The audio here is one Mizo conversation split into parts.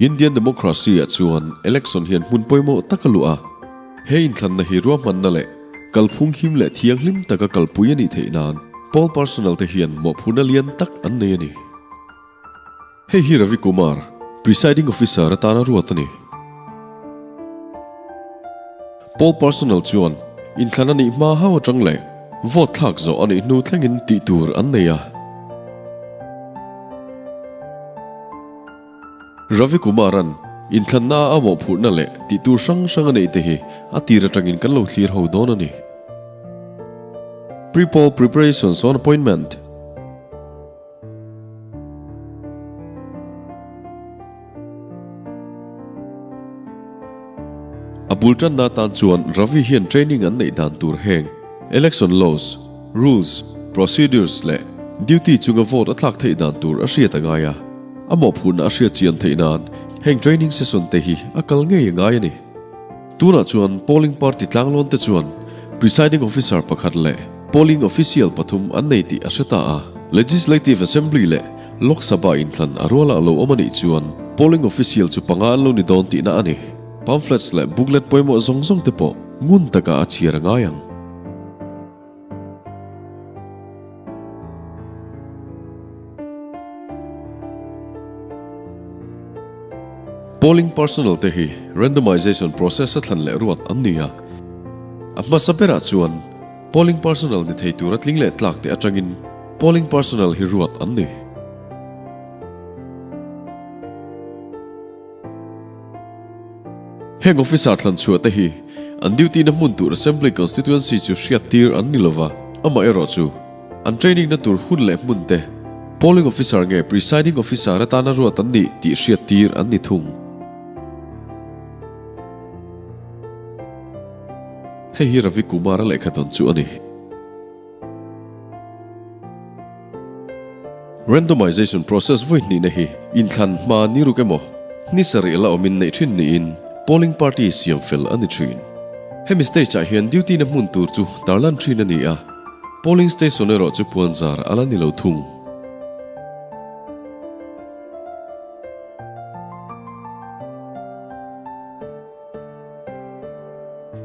Indian democracy ah chuan election hian hmun pawimawh tak a luah a. He inthlanna hi ruahmanna leh kalphung him leh thianghlim taka kalpui a nih theih nan poll personnel te hian mawhphurhna lian tak an nei a ni. Hei hi Ravi Kumar, presiding officer atana ruat a ni. Poll personnel chuan inthlan a nih hma hau atang leh vote thlak zawh a nih hnu thlengin tih tur an nei a. Ravi Kumar-a'n inthlanna a mawhphurhna leh tih tur hrang hrang a neih te hi a tir atangin kan lo thlir ho dawn a ni. Pre-poll preparations on appointment. A bul tanna atan chuan Ravi hian training an neih dan tur heng Election Laws, Rules, Procedures leh Duty chunga vote a thlak theih dan tur a hriat a ngai a, a mawhphurhna a hriat chian theih nan heng training session te hi a kal ngei a ngai a ni. Tunah chuan polling party tlanglawn te chuan Presiding Officer pakhat leh Polling Official pathum an nei tih a hre ta a, Legislative Assembly leh Lok Sabha inthlan a rualah lo awm a nih chuan Polling Official chu panga an lo ni dawn tihna a ni. Pamphlets leh booklet pawimawh zawng zawng te pawh ngun taka a chhiar a ngai ang. Polling personnel te hi randomization process a thlan leh ruat an ni a. A hmasa berah chuan polling personnel ni thei tura tling leh tlak te atangin polling personnel hi ruat an ni. Heng officer thlan chhuah te hi an duty na hmun tur Assembly Constituency chu hriat tir an ni lova, amaherawhchu an training na tur hun leh hmun te polling officer nge presiding officer atana ruat an nih tih hriat tir an ni thung. Hei hi Ravi Kumar-a lehkha tawn chu a ni. Randomization process vawi hnihna hi inthlan hma ni ruk emaw ni sarih la awmin neih thin niin polling party siam fel a ni thin. Hemi stage ah hian duty na hmun tur chu tarlan thin a ni a, polling station erawh chu puanzar a la ni lo thung.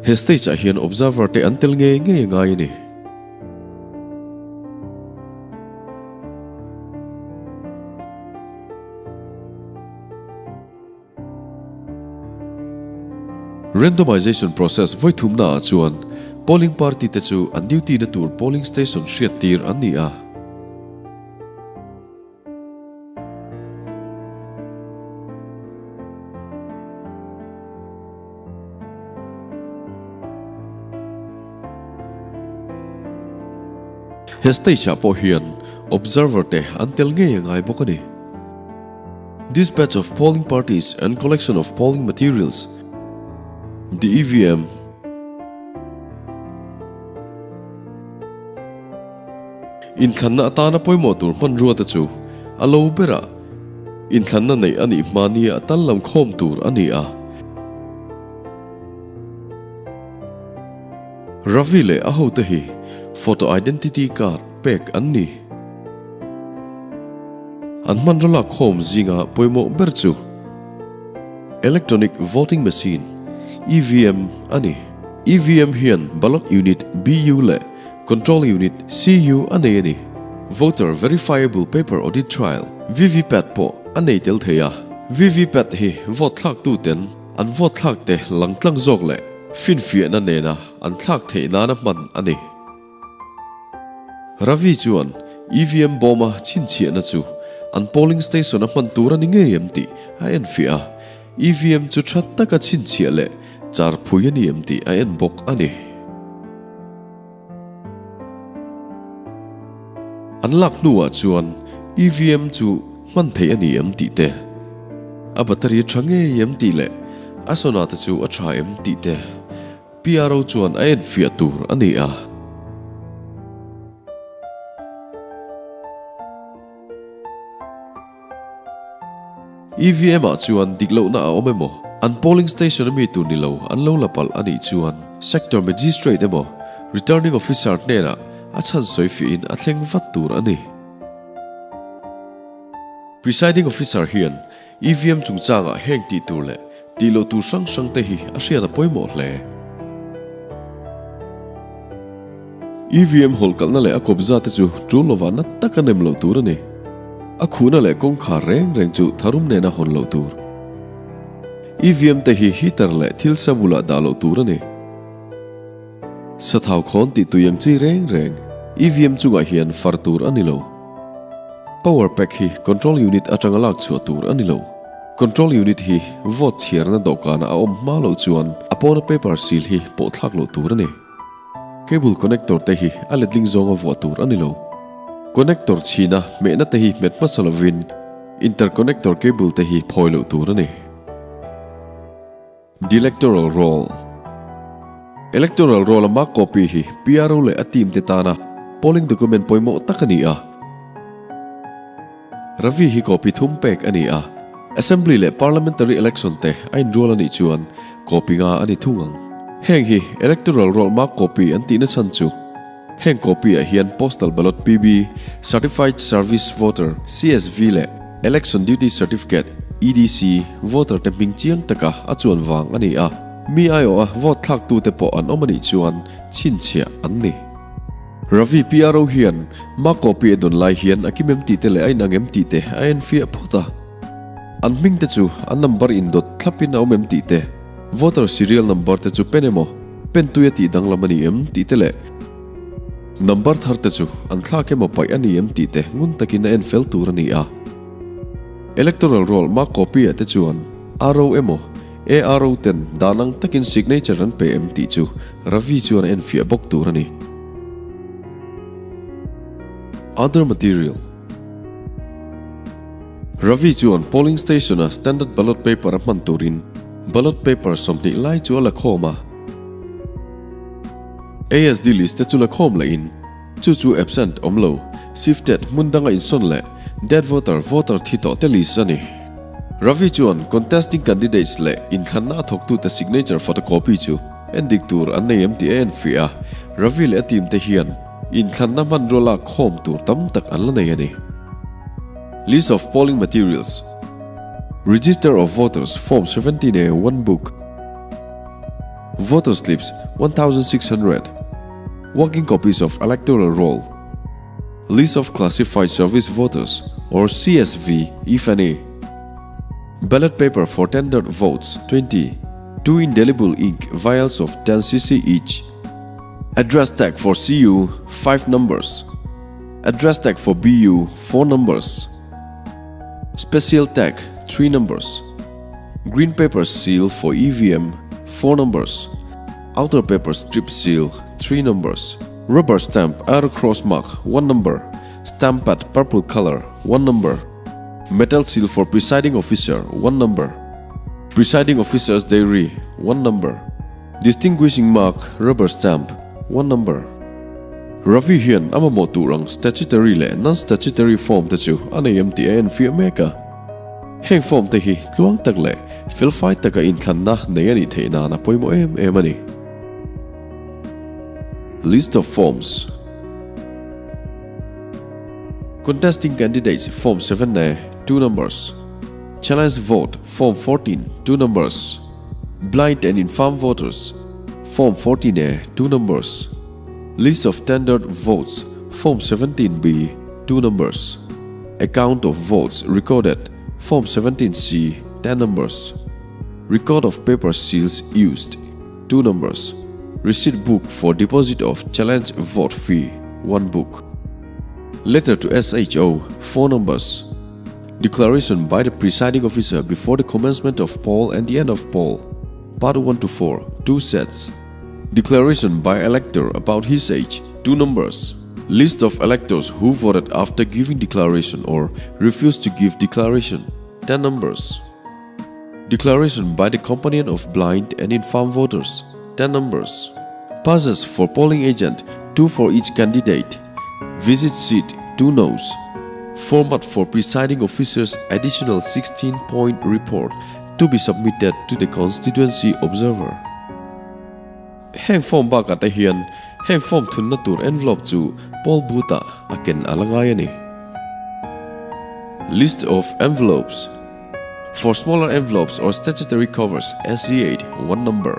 He stage ah hian observer te an tel ngei ngei a ngai a ni. Randomization process vawi thumna ah chuan polling party te chu an duty na tur polling station hriat tir an ni a. He stage ah pawh hian observer te an tel ngei a ngai bawk a ni. Dispatch of polling parties and collection of polling materials, The EVM. Inthlanna atana pawimawh tur hmanrua te chu a lo berah inthlanna neih a nih hma nia tal lam khawm tur a ni a. Ravi leh a hote hi photo identity card pek an ni. An hmanraw lak khawm zinga pawimawh ber chu Electronic Voting Machine, EVM, a ni. EVM hian Ballot Unit, BU, leh Control Unit, CU, a nei a ni. Voter Verifiable Paper Audit Trail, VVPAT, pawh a nei tel thei a. VVPAT hi vote thlaktu ten an vote thlak te langtlang zawk leh finfiahna nena an thlak theih nana hman a ni. Ravi chuan EVM bawma chhinchhiahna chu an polling station a hman tur a ni ngei em tih a enfiah a, EVM chu tha taka chhinchhiah leh char phui a ni em tih a en bawk a ni. An lak hnuah chuan EVM chu hman theih a ni em tih te, a battery a tha ngei em tih leh a sona te chu a tha em tih te PRO chuan a enfiah tur a ni a. EVM ah chuan dik lohna a awm emaw, an polling station ami tur ni lo an lo la palh a nih chuan Sector Magistrate emaw Returning Officer hnenah a chhan sawi fiahin a thleng vat tur a ni. Presiding Officer hian. EVM chungchangah heng tih tur leh tih loh tur hrang hrang te hi a hriat a pawimawh hle. EVM hawlh kalhna leh a kawpza te chu tul lovah na taka nem loh tur a ni. A khuhna leh kawngkhar reng reng chu tharum nena hawn loh tur. EVM te hi heater leh thil sa bulah dah loh tur a ni. Sathau khawn tih tui ang chi reng reng EVM chungah hian far tur a ni lo. Power pack hi control unit atanga lak chhuah tur a ni lo. Control unit hi vote chhiarna dawhkanah a awm hma loh chuan a pawna paper seal hi pawh thlak loh tur a ni. Cable connector te hi a letling zawnga vuah tur a ni lo. Connector chhina hmehna te hi hmet hmasa lovin interconnector cable te hi phawi loh tur a ni. Electoral Roll Electoral Roll-a mark copy hi PRO leh a team te tana polling document pawimawh tak a ni a. Ravi hi copy thum pek a ni a, Assembly leh Parliamentary Election te a inrual a nih chuan copy nga a ni thung ang. Heng hi Electoral Roll mark copy an tihna chhan chu Heng copy ah hian Postal Ballot PB, Certified Service Voter, CSV, leh Election Duty Certificate, EDC, voter te hming chiang taka a chuan vang a ni a, mi aiawha vote thlaktute pawh an awm a nih chuan chhinchhiah an ni. Ravi PRO hian ma copy a dawn lai hian a kim em tih te leh a inang em tih te a enfiah phawt a. An hming te chu an number indawt thlapin a awm em tih te, Voter serial number te chu pen emaw, pen tui a tih danglam a ni em tih te leh number thar te chu an thlak emaw paih a ni em tih te ngun takin a en fel tur a ni a. Electoral roll mark copy ah te chuan RO emaw ARO ten dan ang takin signature an pe em tih chu Ravi chuan a enfiah bawk tur a ni. Other material. Ravi chuan polling station-a standard ballot paper a hman turin ballot paper 20 lai chu a la khawm a. ASD list te chu la khawm lehin chu chu absent awm lo, shifted hmun danga insawn leh dead voter voter thi tawh te list a ni. Ravi chuan contesting candidates leh inthlanna a thawktute signature photocopy chu endik tur an nei em tih a enfiah a, Ravi leh a team te hian inthlanna hmanrua lak khawm tur tam tak an la nei a ni. List of polling materials Register of voters form 17A 1 book Voter slips 1600 Working copies of electoral roll List of classified service voters or CSV if any Ballot paper for tendered votes 20 Two indelible ink vials of 10cc each Address tag for CU 5 numbers Address tag for BU 4 numbers Special tag 3 numbers Green paper seal for EVM 4 numbers Outer paper strip seal 3 numbers Rubber stamp arrow cross mark 1 number Stamp pad purple color 1 number Metal seal for presiding officer 1 number Presiding officer's diary 1 number Distinguishing mark rubber stamp 1 number Ravi hian a mamawh tur ang statutory leh non-statutory form te chu a nei em tih a enfiah mek a. Heng form te hi tluang tak leh felfai taka inthlanna nei a nih theih nan a pawimawh em em a ni. List of forms Contesting candidates form 7A 2 numbers Challenge vote form 14 2 numbers Blind and infirm voters form 14A 2 numbers List of tendered votes form 17B 2 numbers Account of votes recorded form 17C 10 numbers Record of paper seals used 2 numbers Receipt book for deposit of challenge vote fee 1 book Letter to SHO 4 numbers Declaration by the presiding officer before the commencement of poll and the end of poll Part 1 to 4 2 sets Declaration by elector about his age 2 numbers List of electors who voted after giving declaration or refused to give declaration 10 numbers Declaration by the companion of blind and infirm voters 10 numbers Passes for polling agent 2 for each candidate Visit sheet 2 no's Format for presiding officer's additional 16-point report to be submitted to the constituency observer. Heng form bakah te hian heng form thunna tur envelope chu poll booth-ah a ken a la ngai a ni. List of envelopes. For smaller envelopes or statutory covers, SE8, 1 number.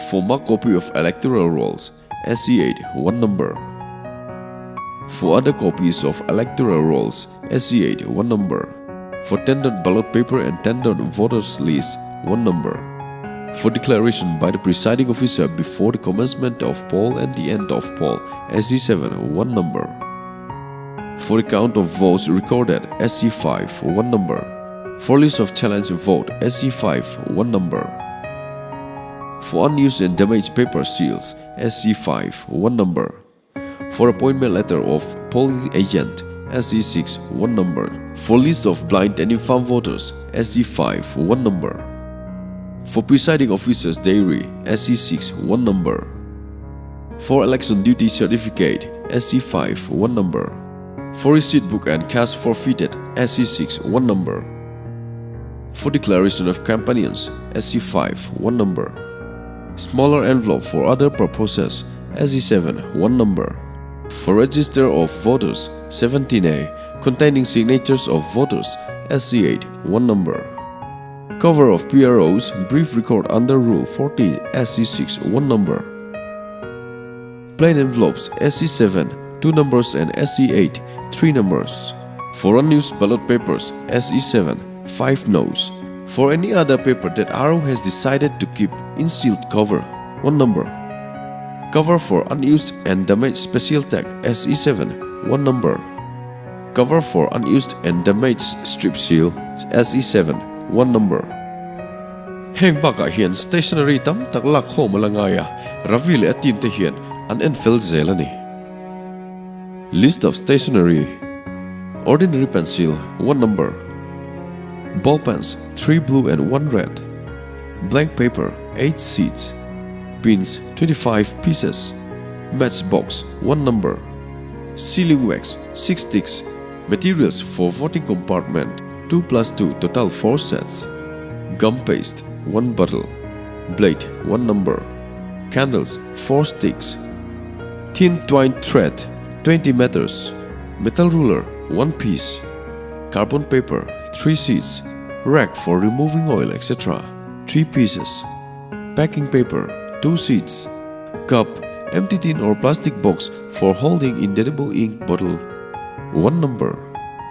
For marked copy of electoral rolls, SE8, 1 number. For other copies of electoral rolls, SE8, 1 number. For tendered ballot paper and tendered voters list, 1 number. For declaration by the presiding officer before the commencement of poll and the end of poll, SE7, 1 number. For the count of votes recorded, SE5, 1 number. For list of challenge vote, SE5, 1 number. For unused and damaged paper seals, SE5, 1 number. For appointment letter of polling agent, SE6, 1 number. For list of blind and infirm voters, SE5, 1 number. For presiding officer's diary, SE6, 1 number. For election duty certificate, SE5, 1 number. For receipt book and cash forfeited, SE6, 1 number. For declaration of companions, SE5, 1 number. Smaller envelope for other purposes, SE7, 1 number. For register of voters, 17A, containing signatures of voters, SE8, 1 number. Cover of PROs, brief record under Rule 40, SE6, 1 number. Plain envelopes, SE7, 2 numbers and SE8, 3 numbers. For unused ballot papers, SE7, 5 no's. For any other paper that RO has decided to keep in sealed cover, 1 number. Cover for unused and damaged special tag SE7, 1 number. Cover for unused and damaged strip seal SE7, 1 number. Heng bakah hian stationery tam tak lak khawm a la ngai a, Ravi leh a team te hian an en fel zel a ni. List of stationery, Ordinary pencil, 1 number. Ball pens, 3 blue and 1 red. Blank paper, 8 sheets. Pins, 25 pieces. Match box, 1 number. Sealing wax, 6 sticks. Materials for voting compartment, 2 plus 2, total 4 sets. Gum paste, 1 bottle. Blade, 1 number. Candles, 4 sticks. Thin twine thread, 20 meters. Metal ruler, 1 piece. Carbon paper, 3 sheets. Rack for removing oil, etc. 3 pieces. Packing paper, 2 sheets. Cup, empty tin or plastic box for holding indelible ink bottle, 1 number.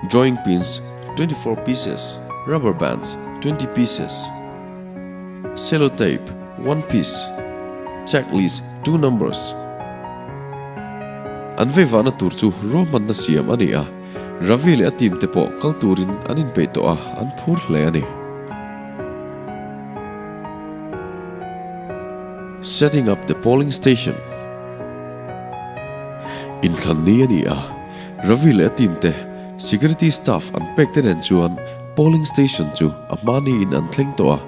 Drawing pins, 24 pieces. Rubber bands, 20 pieces. Sellotape, 1 piece. Checklist, 2 numbers. An veivahna tur chu ruahmanna siam a ni a, Ravi leh a team te pawh kal turin an inpeih tawh a, an phur hle a ni. Setting up the polling station. Inthlan ni a ni a, Ravi leh a team te security staff an pek te nen chuan polling station chu a hma niin an thleng tawh a.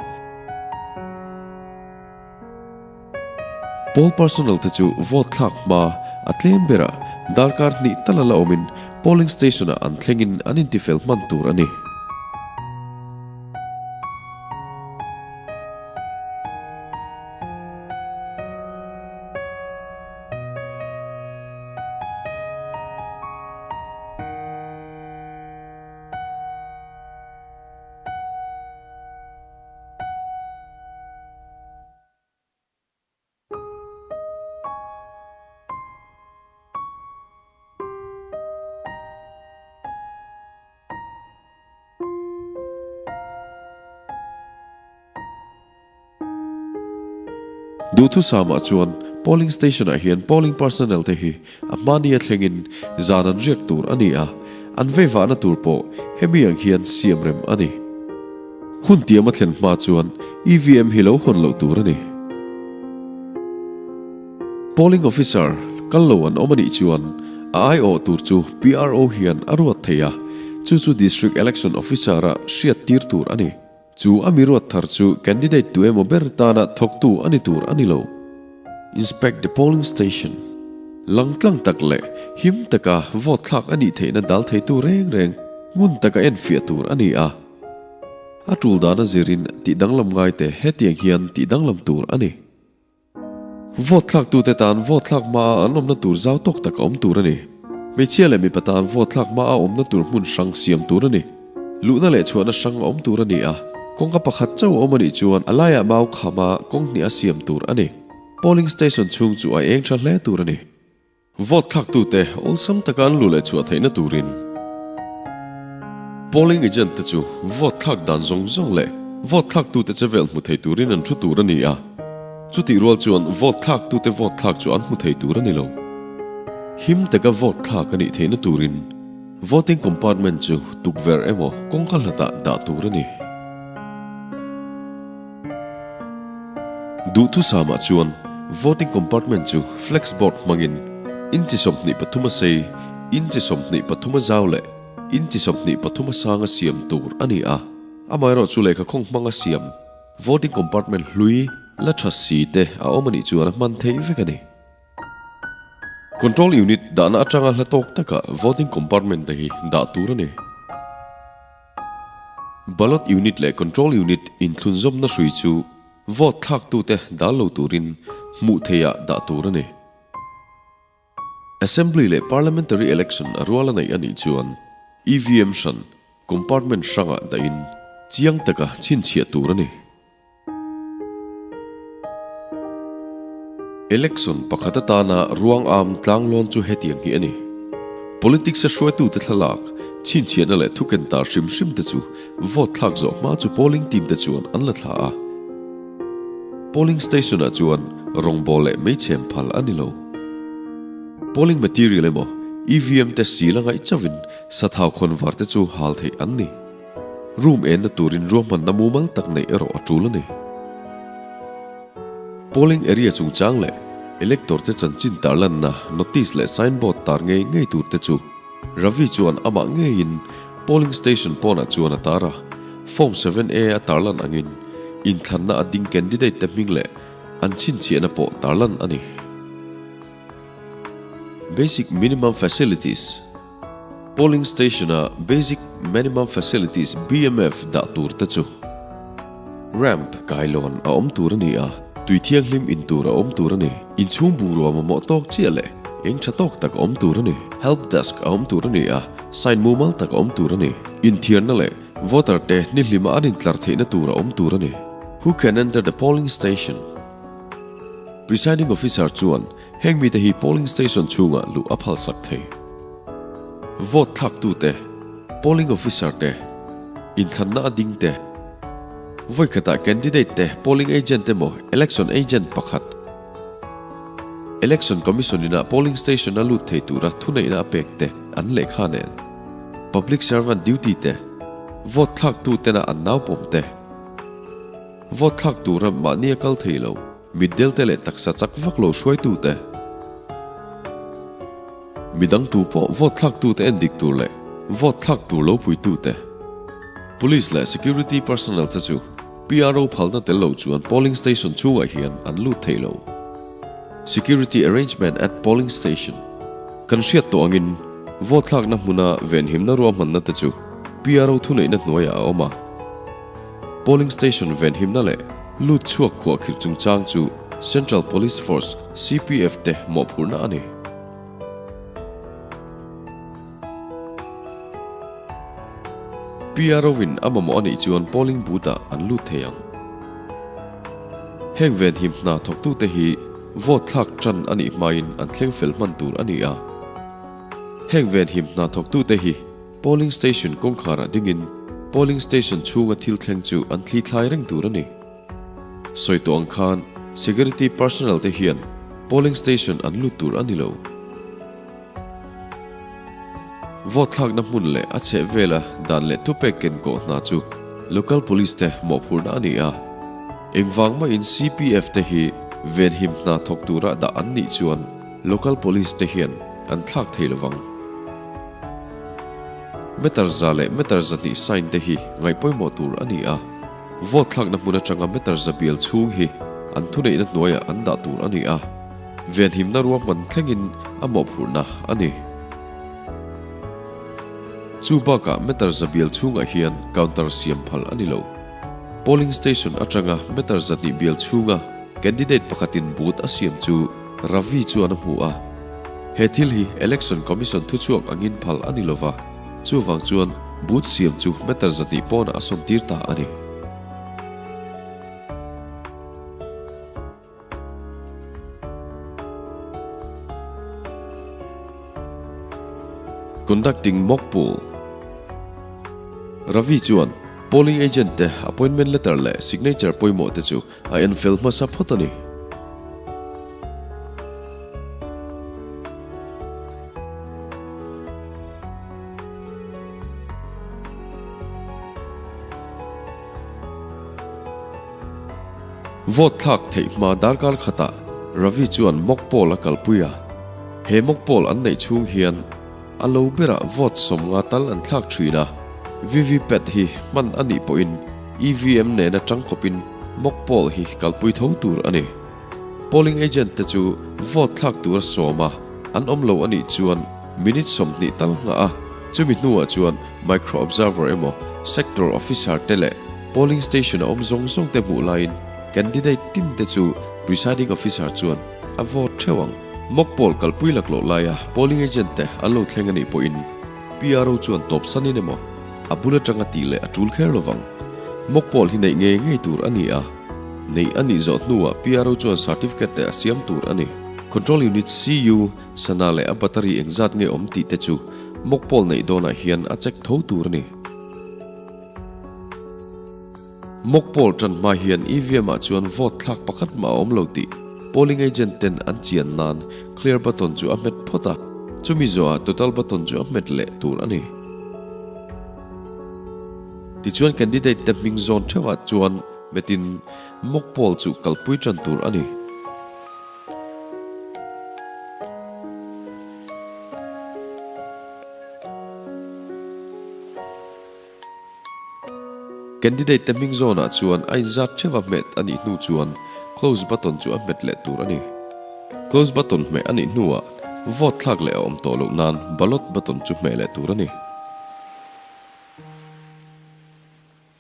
Poll personnel te chu vote thlak hma a tlem berah darkar hnih tal a la awmin polling station ah an thlengin an intifel hman tur a ni. Duhthusam ah chuan polling station ah hian polling personnel te hi a hmani a thlengin zan an riak tur a ni a, an veivahna tur pawh hemi ang hian siam rem a ni. Hun tiam a thlen hma chuan EVM hi lo hawn loh tur a ni. Polling officer kal lo an awm a nih chuan a aiawh tur chu PRO hian a ruat thei a, chu chu District Election Officer-a hriat tir tur a ni. Chu a mi ruat thar chu candidate tu emaw ber tana thawktu a ni tur a ni lo. Inspect the polling station. Langtlang tak leh him taka vote thlak a nih theihna dal theitu reng reng ngun taka enfiah tur a ni a. A tul dana zirin tih danglam ngaite hetiang hian tih danglam tur a ni. Vote thlaktute tan vote thlak hmaa an awmna tur zau tawk tak a awm tur a ni. Hmeichhia leh mipa tan vote thlak hmaa awmna tur hmun hrang siam tur a ni. Luhna leh chhuahna hrang a awm tur a ni a, kawngka pakhat chauh a awm a nih chuan a laiah mau khama kawng hnih a siam tur a ni. Polling station chhung chu a eng tha hle tur a ni. Vote thlaktute awlsam taka an luh leh chhuah theihna turin polling agent te chu vote thlak dan zawng zawng leh vote thlaktute che vel hmu thei turin an thu tur a ni a. Chutih rual chuan vote thlaktute vote thlak chu an hmu thei tur a ni lo. Him taka vote thlak a nih theihna turin voting compartment chu tukverh emaw kawngka hlatah dah tur a ni. Duhthusamah chuan voting compartment chu flex board hmangin inchi 23 a sei, inchi 23 a zau leh inchi 23 a sang a siam tur a ni a. Amaherawh chu lehkha khawng hmanga siam voting compartment hlui la tha si te a awm a nih chuan a hman theih vek a ni. Control unit dahna atanga hla tawk takah voting compartment te hi dah tur a ni. Ballot unit leh control unit inthlunzawmna hrui chu vote thlaktute dal lo turin hmuh theihah dah tur a ni. Assembly leh Parliamentary election a rual a neih a nih chuan EVM hran compartment hrangah dahin chiang taka chhinchhiah tur a ni. Election pakhat atana ruang am tlanglawn chu hetiang hi a ni. Politics a hruaitute thlalak, chhinchhiahna leh thuken tar hrim hrim te chu vote thlak zawh hma chu polling team te chuan an la thla a. Polling station ah chuan rawngbawl leh meichhem phal a ni lo. Polling material emaw EVM te sil a ngaih chauhin sathau khawnvar te chu hal theih an ni. Room enna turin ruahmanna mumal tak neih erawh a tul a ni. Polling area chungchang leh elector te chanchin tarlanna notice leh signboard tar ngei ngei tur te chu Ravi chuan amah ngeiin polling station pawnah chuan a tar a, Form 7A a tarlan angin inthlanna a ding candidate te hming leh an chhinchhiahna pawh tarlan a ni. Basic Minimum Facilities. Polling Station-a Basic Minimum Facilities, BMF, dah tur te chu Ramp, kailawn, a awm tur a ni a, tui thianghlim in tur a awm tur a ni. Inchhung bungrua mamawh tawk chiah leh eng tha tawk tak a awm tur a ni. Help Desk a awm tur a ni a, sign mumal tak a awm tur a ni. Inthiarna leh voter te nihlima an intlar theihna tur a awm tur a ni. Who can enter the polling station? Presiding Officer chuan Heng mite hi polling station chhungah luh a phalsak thei. Vote thlaktute, polling officer te, inthlanna a ding te, vawikhatah candidate te, polling agent emaw election agent pakhat, Election Commission ina polling station a lut thei tura thuneihna a pek te an lehkha nen, public servant duty te, vote thlaktu tena an naupawm te, vote thlak tura mahni a kal thei lo. Mitdelte leh taksa chak vak lo hruaitute, midang tu pawh vote thlaktute en dik tur leh vote thlak tur lo puitute, Police leh Security personnel te chu PRO phalna tel lo chuan polling station chhungah hian an lut thei lo. Security arrangement at polling station Kan hriat tawh angin vote thlakna hmuna venhimna ruahmanna te chu PRO thuneihna hnuaiah a awm a. Polling station venhimna leh lut chhuak khuahkhirh chungchang chu Central Police Force, CPF, te mawhphurhna a ni. PRO-in a mamawh a nih chuan polling booth-ah an lut thei ang. Heng venhim hna thawktute hi vote thlak tan a nih hmain an thleng fel hman tur a ni a. Heng venhim hna thawktute hi Polling station kawngkharah dingin polling station chhunga thil thleng chu an thli thlai reng tur a ni. Sawi tawh ang khan security personnel te hian polling station an lut tur a ni lo. Vote thlakna hmun leh a chhehvela dan leh thupek ken kawh hna chu local police te mawhphurhna a ni a. Engvang mahin CPF te hi venhim hna thawk tura dah an nih chuan local police te hian an thlak thei lovang. Meter za leh meter 200 sign te hi ngaihpawimawh tur a ni a, vote thlakna hmun atanga meter za bial chhung hi an thuneihna hnuaiah an dah tur a ni a, venhimna ruahman thlengin a mawhphurhna a ni. Chu bakah meter za bial chhungah hian counter siam phal a ni lo. Polling station atanga meter 200 bial chhunga candidate pakhatin booth a siam chu Ravi chuan a hmu a. He thil hi Election Commission thuchhuak angin phal a ni lova, chuvang chuan Booth siam chu meter 200 pawnah a sawn tir ta a ni. Conducting mock poll. Ravi chuan polling agent te appointment letter leh signature pawimawh te chu a en fel hmasa phawt a ni. Vote thlak theih hma darkar khatah Ravi chuan mock poll a kalpui a. He mock poll an neih chhung hian a lo berah vote 50 tal an thlak thin a. VVPAT hi hman a nih pawhin EVM nena tangkawpin mock poll hi kalpui tho tur a ni. Polling agent te chu vote thlak tura sawm a, an awm lo a nih chuan minute 20 tal nghah a, chumi hnuah chuan micro observer emaw sector officer te leh polling station a awm zawng zawng te hmuh laiin candidate tin te chu presiding officer chuan a vote theuh ang. Mock poll kalpui laklawh laia polling agent te an lo thleng a nih pawhin PRO chuan tawp sanin emaw a bul atanga tih leh a tul kher lovang. Mock poll hi neih ngei ngei tur a ni a. Neih a nih zawh hnuah PRO chuan certificate te a siam tur a ni. Control Unit, CU, sana leh a battery engzat nge awm tih te chu mock poll neih dawnah hian a check tho tur a ni. Mock poll tan hma hian EVM ah chuan vote thlak pakhat mah a awm lo tih polling agent ten an chian nan clear button chu a hmet phawt a, chumi zawhah total button chu a hmet leh tur a ni. Tichuan candidate te hming zawn theuhah chuan hmetin mock poll chu kalpui tan tur a ni. Candidate te hming zawnah chuan a inzat theuha hmet a nih hnu chuan close button chu a hmet leh tur a ni. Close button hmeh a nih hnuah vote thlak leh a awm tawh loh nan ballot button chu hmeh leh tur a ni.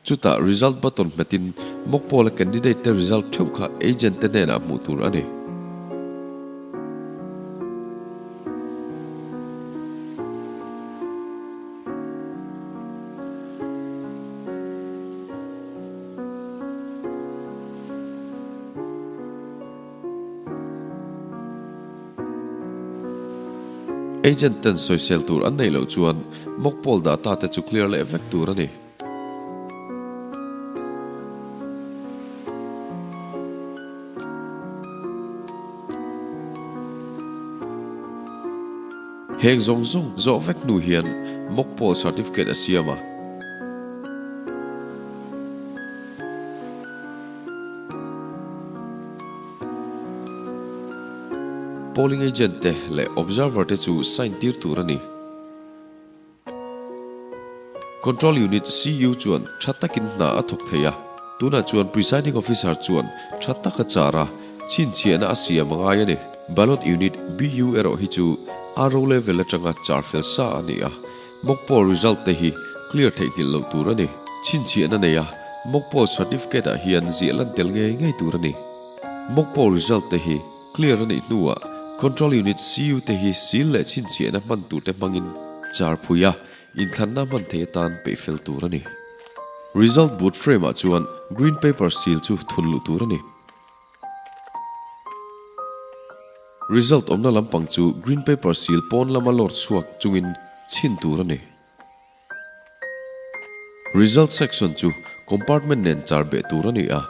Chutah result button hmetin mock poll a candidate te result theuh kha agent te hnenah hmuh tur a ni. Agent ten sawisel tur an neih loh chuan mock poll data te chu clear leh vek tur a ni. Heng zawng zawng zawh vek hnu hian mock poll certificate a siam a. Polling agent te leh observer te chu sign tir tur a ni. Control Unit, CU, chuan tha takin hna a thawk thei a, tunah chuan Presiding Officer chuan tha taka char a, chhinchhiahna a siam a ngai a ni. Ballot Unit, BU, erawh hi chu RO level atanga char fel sa a ni a, mock poll result te hi clear theihnghilh loh tur a ni. Chhinchhiahna nei a, mock poll certificate ah hian ziah lan tel ngei ngei tur a ni. Mock poll result te hi Clear a nih hnuah Control Unit CU te hi seal leh chhinchhiahna hman tur te hmangin char phui a, inthlanna hman thei atan peih fel tur a ni. Result boot frame ah chuan green paper seal chu thun luh tur a ni. Result awmna lampang chu green paper seal pawn lama lawr chhuak chungin chhin tur a ni. Result section chu compartment nen char beh tur a ni a.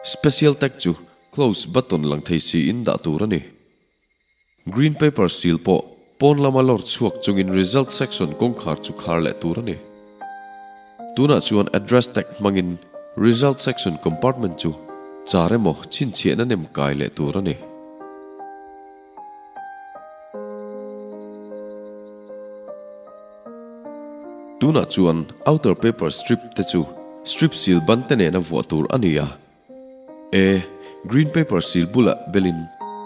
Special tag chu close button lang thei siin dah tur a ni. Green paper seal pawh pawn lama lawr chhuak chungin result section kawngkhar chu khar leh tur a ni. Tunah chuan address tag hmangin result section compartment chu char emaw chhinchhiahna nem kai leh tur a ni. Tunah chuan outer paper strip te chu strip seal ban te nena vuah tur a ni a. E, green paper seal bulah belin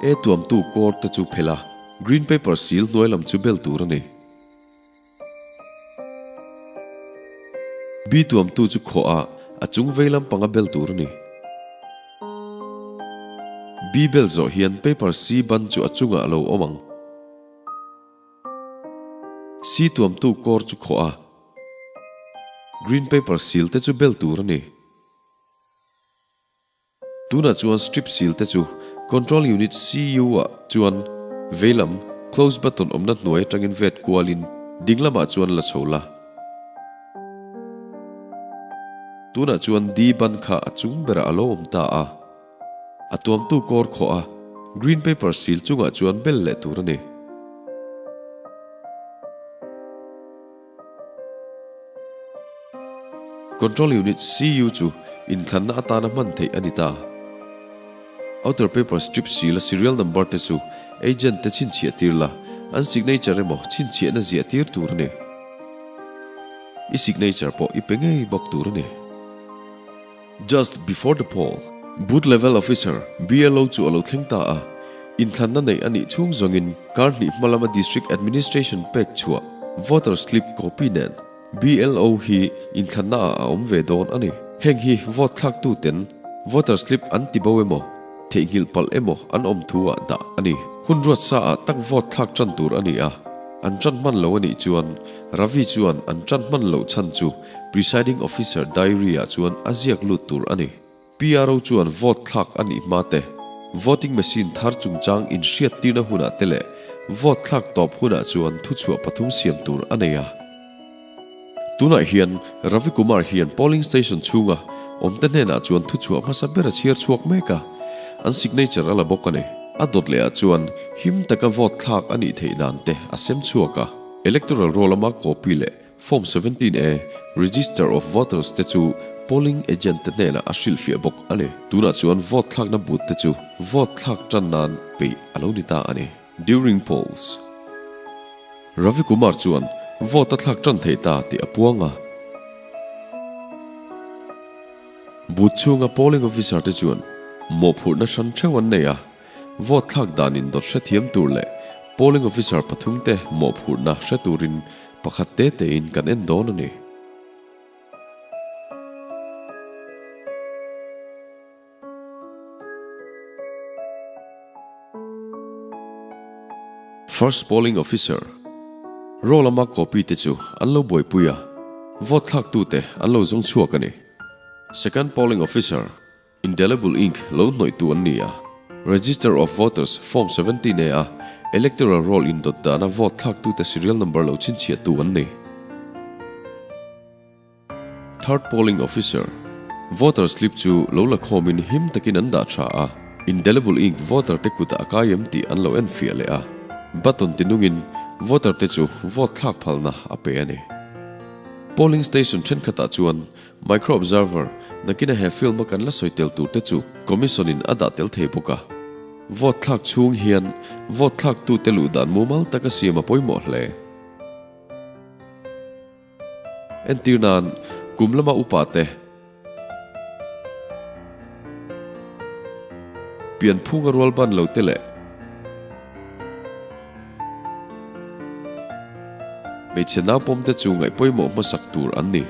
E tuamtu kawr te chu phelh a, green paper seal hnuai lam chu bel tur a ni. B tuamtu chu khawh a, a chung vei lampanga bel tur a ni. B bel zawh hian paper C ban chu a chungah a lo awm ang. C tuamtu kawr chu khawh a, green paper seal te chu bel tur a ni. Tunah chuan strip seal te chu Control Unit CU ah chuan veilam Close button awmna hnuai atangin vet kualin ding lamah chuan la chho la. Tunah chuan D ban kha a chung berah a lo awm ta a. A tuamtu kawr khawh a green paper seal chungah chuan bel leh tur a ni. Control Unit, CU, chu inthlanna atana hman theih a ni ta. Outer paper strip seal a serial number te chu agent te chhinchhiah tir la, an signature emaw chhinchhiahna ziah tir tur a ni. I signature pawh i pe ngei bawk tur a ni. Just before the poll, Booth Level Officer, BLO, chu a lo thleng ta a, inthlanna neih a nih chhung zawngin kar hnih hma lama District Administration pek chhuah voter slip copy nen BLO hi inthlanna ah a awm ve dawn a ni. Heng hi vote thlaktu ten voter slip an ti bo emaw, theihnghilh palh emaw an awm thu ah dah a ni. Hun ruat sa ah tak vote thlak tan tur a ni a, an tan hman lo a nih chuan Ravi chuan an tan hman loh chhan chu Presiding Officer Diary ah chuan a ziak lut tur a ni. PRO chuan vote thlak a nih hma te, voting machine thar chungchang inhriattirna hunah te leh vote thlak tawp hunah chuan thuchhuah pathum siam tur a nei a. Tunah hian Ravi Kumar hian polling station chhunga awmte hnenah chuan thuchhuah hmasa ber a chhiar chhuak mek a, an signature a la bawk a ni. A dawt lehah chuan him taka vote thlak a nih theih dan te a sem chhuak a, electoral roll lama copy leh Form 17 A, Register of Voters te chu polling agent te hnenah a hrilhfiah bawk a ni. Tunah chuan vote thlakna booth te chu vote thlak tan nan peih a lo ni ta a ni. During polls. Ravi Kumar chuan vote a thlak tan thei ta tih a puang a. Booth chhunga polling officer te chuan mawhphurhna hran theuh an nei a. Vote thlak dan indawt hrethiam tur leh polling officer pathumte mawhphurhna hre turin pakhat te tein kan en dawn a ni. First polling officer, Roll lama copy te chu an lo buaipui a, vote thlaktute an lo zawng chhuak a ni. Second polling officer, Indelible ink lo hnawihtu an ni a, Register of Voters Form 17 A a Electoral Roll indawt dana vote thlaktute serial number lo chhinchhiahtu an ni. Third Polling Officer, Voter slip chu lo la khawmin him takin an dah tha a, Indelible ink voter te kutah a kai em tih an lo enfiah leh a, button tinungin voter te chu vote thlak phalna a pe a ni. Polling station thenkhatah chuan Micro Observer, Nakina he film a kan la sawi tel tur te chu Commission in a dah tel thei bawk a. Vote thlak chhung hian vote thlak tu te luh dan mumal taka siam a pawimawh hle. Entir nan, kum lama upa te, pianphunga rual ban lo te leh Hmeichhe naupawmte chu ngaih pawimawh hmasak tur an ni.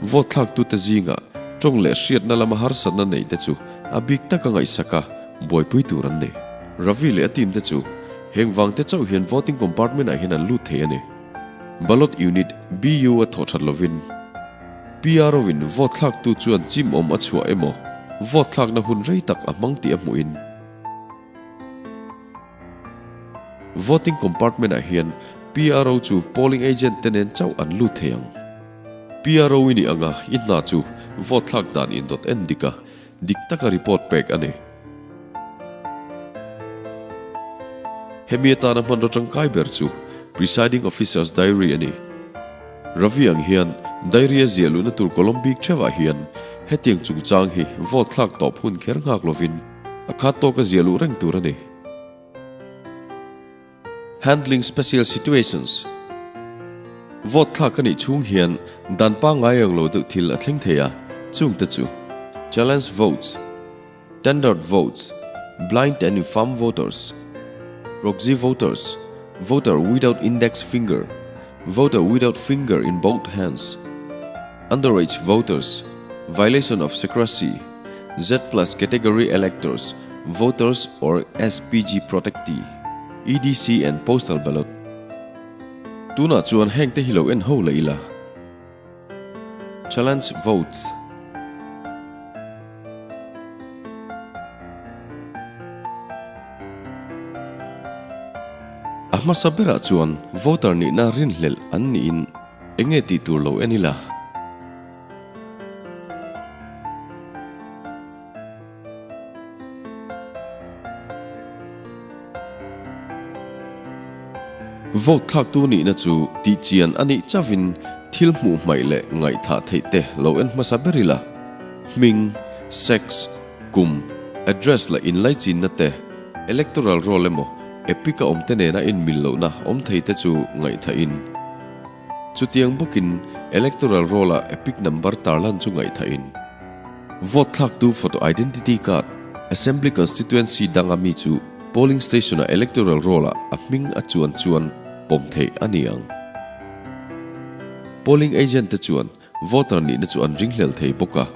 Vote thlaktute zingah tawng leh hriatna lama harsatna neite chu a bik taka ngaihsak a, buaipui tur an ni. Ravi leh a team te chu heng vangte chauh hian voting compartment ah hian an lut thei a ni. Ballot Unit, BU, a thawh that lovin PRO in vote thlaktu chuan chim awm a chhuah emaw vote thlakna hun rei tak a hmang tih a hmuhin, Voting compartment ah hian PRO chu polling agent te nen chauh an lut thei ang. PRO i nih anga i hna chu vote thlak dan indawt en dik a, dik taka report pek a ni. Hemi atana hmanraw tangkai ber chu Presiding Officer's Diary a ni. Ravi ang hian diary a ziah luhna tur column bik theuhah hian hetiang chungchang hi vote thlak tawp hun kher nghak lovin A khat tawk a ziah luh reng tur a ni. Handling Special Situations Vote thlak ka nih chhung hian dan pangngai ang lo deuh thil a thleng thei a, chungte chu, Challenge votes, Tendered votes, Blind and infirm voters, Proxy voters, Voter without index finger, Voter without finger in both hands, Underage voters, Violation of secrecy. Z-plus category electors, voters or SPG protectee, EDC and postal ballot. Tunah chuan hengte hi lo en ho leh ila. Challenge votes. A hmasa berah chuan voter nihna rinhlelh an niin enge tih tur lo en ila. Vote thlaktu nihna chu tihchian a nih chauhin thil hmuh hmaih leh ngaihthah theih te lo en hmasa ber ila. Hming, sex, kum, address leh inlaichinna te, electoral roll emaw epic a awm te nena inmil lohna awm thei te chu ngaihthahin. Chutiang bawkin electoral roll-a epic number tarlan chu ngaihthahin, vote thlaktu photo identity card, assembly constituency danga mi chu polling station-a electoral roll-ah a hming a chuan chuan pawm theih a ni ang. Polling agent te chuan voter nihna chu an ringhlel thei bawk a,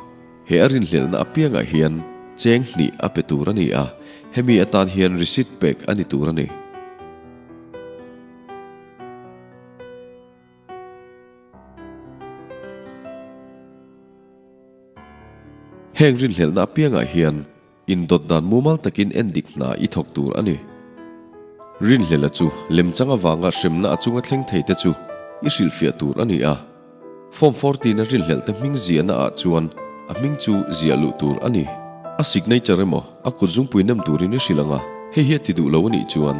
he a rinhlelhna apiangah hian cheng hnih a pe tur a ni a, hemi atan hian receipt pek a ni tur a ni. Heng rinhlelhna apiangah hian indawt dan mumal takin endik hna i thawk tur a ni. Rinhlelha chu lemchang avanga hremna a chunga thleng thei te chu i hrilhfiah tur a ni a. Form 14 a rinhlelh te hming ziahna ah chuan a hming chu ziah luh tur a ni. A signature emaw a kutzungpui nem turin i hrilh ang a, hei hi a ti duh lo a nih chuan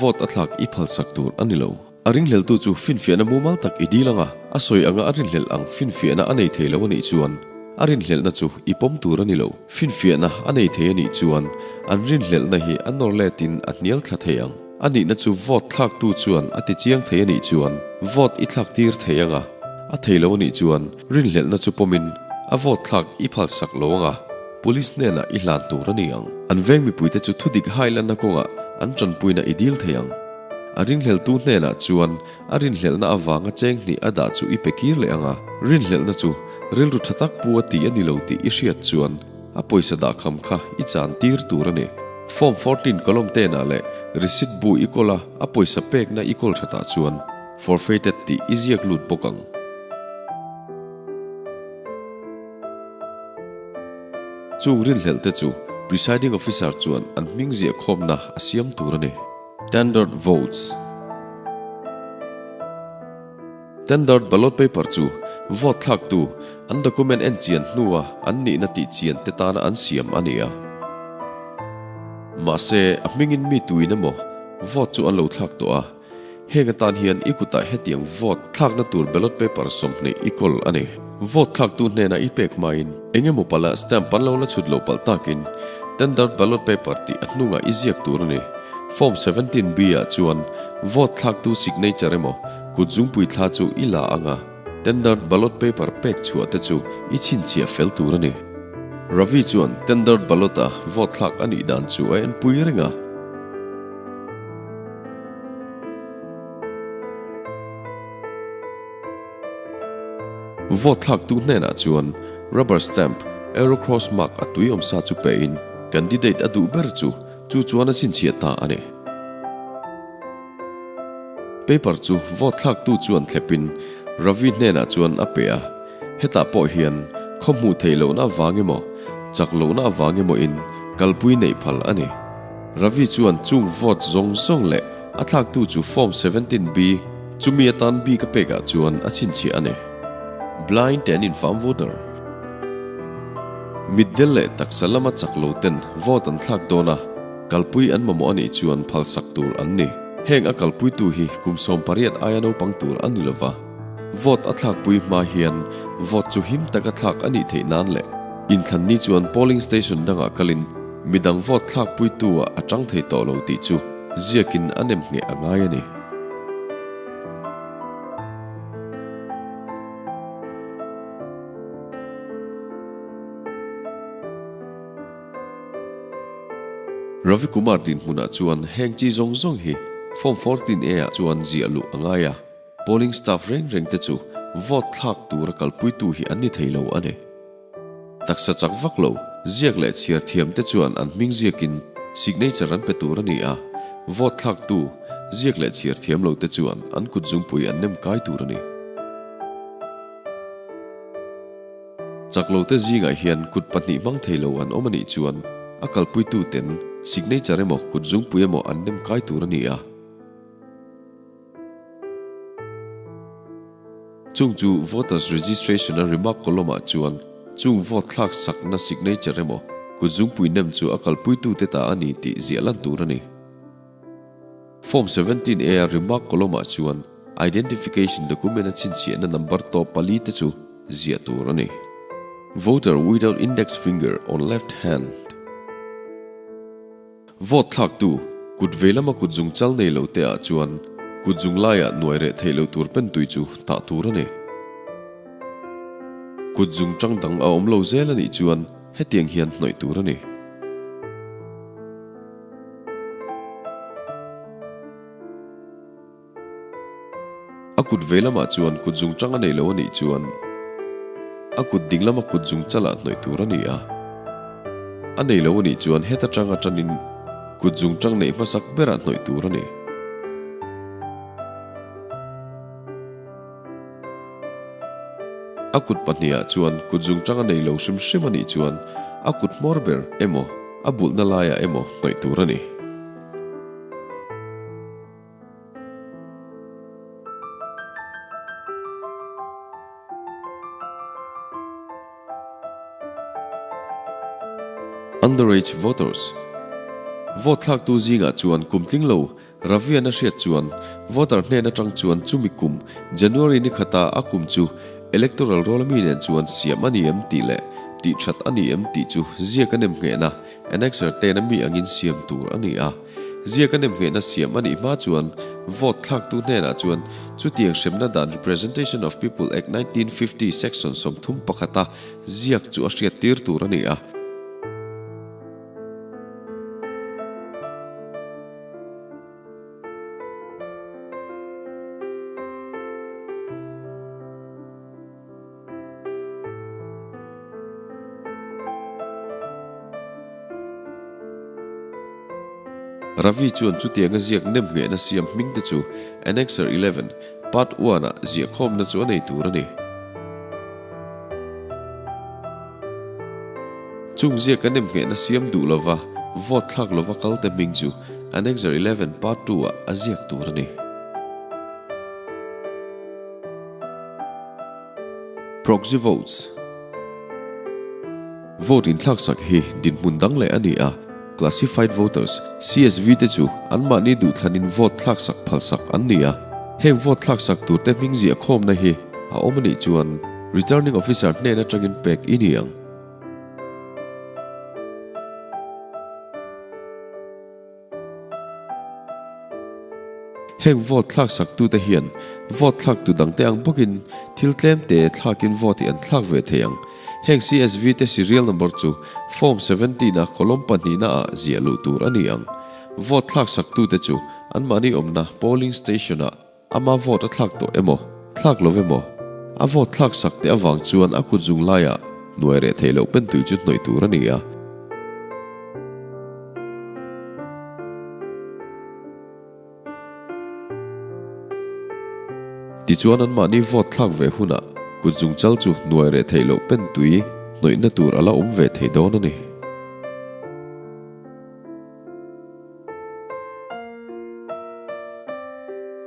vote a thlak i phalsak tur a ni lo. A ringhleltu chu finfiahna mumal tak i dil ang a, a sawi anga a rinhlelh ang finfiahna a nei thei lo a nih chuan a rinhlelhna chu i pawm tur a ni lo. Finfiahna a nei thei a nih chuan an rinhlelhna hi a nawr letin a hnial thla thei ang. A nihna chu vote thlaktu chuan a ti chiang thei a nih chuan vote i thlak tir thei ang a, a thei lo a nih chuan rinhlelhna chu pawmin a vote thlak i phalsak lo ang a, police hnenah i hlan tur a ni ang. An veng mipuite chu thudik hailanna kawngah an tanpuina i dil thei ang. A ringhleltu hnenah chuan a rinhlelhna avanga cheng hnih a dah chu i pe kir leh ang a, rinhlelhna chu rilru tha tak pu a ti a ni lo tih i hriat chuan a pawisa dahkham kha i chan tir tur a ni. Form 14 column tenah leh receipt bu i kawl a, a pawisa pekna i kawl thatah chuan forfeited tih i ziak lut bawk ang. Chung rinhlelh te chu Presiding Officer chuan an hming ziah khawmna a siam tur a ni. Tendered Votes Tendered ballot paper chu vote thlaktu an document en chian hnua an nihna tih chian te tana an siam a ni a. Mahse, a hmingin mi tuin emaw vote chu an lo thlak tawh a. Heng atan hian i kutah hetiang vote thlakna tur ballot paper 20 i kawl a ni. Vote thlaktu hnenah i pek hmain eng emaw palh ah stamp an lo la chhut lo palh takin tendered ballot paper tih a hnungah i ziak tur a ni. Form 17 B ah chuan vote thlaktu signature emaw kut zungpui thla chu i la ang a, tendered ballot paper pek chhuah te chu i chhinchhiah fel tur a ni. Ravi chuan tendered ballot a vote thlak a nih dan chu a enpui reng a. Vote thlaktu hnenah chuan rubber stamp, arrow cross mark a tui awmsa chu pein candidate a duh ber chu chu chuan a chhinchhiah ta a ni. Paper chu vote thlaktu chuan thlepin Ravi hnenah chuan a pe a, hetah pawh hian khaw hmuh theih lohna avang emaw chak lohna avang emaw in kalpui neih phal a ni. Ravi chuan chung vote zawng zawng leh a thlaktu chu Form 17 B chumi atan bik a pekah chuan a chhinchhiah a ni. Blind and infirm voter. Mitdel leh taksa lama chak lo ten vote an thlak dawn a, kalpui an mamawh a nih chuan phalsak tur an ni. Heng a kalpuitu hi kum 18 aia naupang tur a ni lova, vote a thlakpui hma hian vote chu him taka thlak a nih theih nan leh inthlanni chuan polling station dangah kalin Midang vote thlakpuitu ah a tang thei tawh lo tih chu ziakin a nem ngheh a ngai a ni. Ravi Kumar dinhmunah chuan heng chi zawng zawng hi Form 14 A ah chuan ziah luh a ngai a, polling staff reng reng te chu vote thlak tura kalpuitu hi an ni thei lo a ni. Taksa chak vak lo. Ziak leh chhiar thiamte chuan an hming ziakin signature an pe tur a ni a, vote thlaktu, ziak leh chhiar thiam lote chuan an kut zungpui an nem kai tur a ni. Chak lote zingah hian kut pahnih hmang thei lo an awm a nih chuan a kalpuituten signature emaw kut zungpui emaw an nem kai tur a ni a. Chung chu Voters Registration a remark column ah chuan chung vote thlak sakna signature emaw kut zungpui nem chu a kalpuitute ta a ni tih ziah lan tur a ni. Form 17 A a remark column ah chuan identification document a chhinchhiahna number tawp pali te chu ziah tur a ni. Voter without index finger on left hand. Vote thlaktu, kut vei lama kut zung chal nei lo te ah chuan kut zung laiah nuai reh theih loh tur pentui chu tah tur a ni. Kut zung tang dang a awm lo zel a nih chuan hetiang hian hnawih tur a ni. A kut vei lamah chuan kut zung tang a nei lo a nih chuan a kut ding lama kut zung chalah hnawih tur a ni a. A nei lo a nih chuan heta tang atanin kut zung tang neih hmasak berah hnawih tur a ni. A kut pahnihah chuan kut zung tang a nei lo hrim hrim a nih chuan a kut hmawr ber emaw a bulhna laiah emaw hnawih tur a ni. Underage voters Vote thlaktu zingah chuan kum tling lo Ravian a hriat chuan voter hnen atang chuan chumi kum January ni khata a kum chu electoral roll ami nen chuan siam a ni em tih leh tih that a ni em tih chu ziak a nem nghehna annexure ten ami angin siam tur a ni a. Ziak a nemnghehna siam a nih hma chuan vote thlaktu hnenah chuan chutiang hremna dan Representation of People Act 1950 Section 31 a ziak chu a hriattir tur a ni a. Ravi chuan chutianga ziak nem nghehna siam hming te chu Annexure 11, Part One ah ziahkhawmna chu a nei tur a ni. Chung ziaka nem nghehna siam duh lova vote thlak lova kal te hming chu Annexure 11, Part Two ah a ziak tur a ni. Proxy votes Vote inthlaksak hi dinhmun dang leh a ni a, Classified voters, CSV, te chu anmahni duhthlanin vote thlaksak phalsak an ni a. Heng vote thlaksak turte hming ziah khawmna hi a awm a nih chuan Returning Officer hnen atangin pek i ni ang. Heng vote thlak saktute hian vote thlaktu dangte ang bawkin thil tlemte thlakin vote hi an thlak ve thei ang. Heng CSV te serial number chu Form 17 a column pahnihna ah ziah luh tur a ni ang. Vote thlak saktute chu anmahni awmna polling station ah Ama vote a thlak tawh emaw, thlak lo emaw, a vote thlak sak teh avang chuan a kut zung laiah hnuai reh theih loh pentui chu hnawih tur a ni a. Tichuan anmahni vote thlak ve hunah kut zung chal chu hnuai reh theih loh pentui hnawihna tur a la awm ve thei dawn a ni.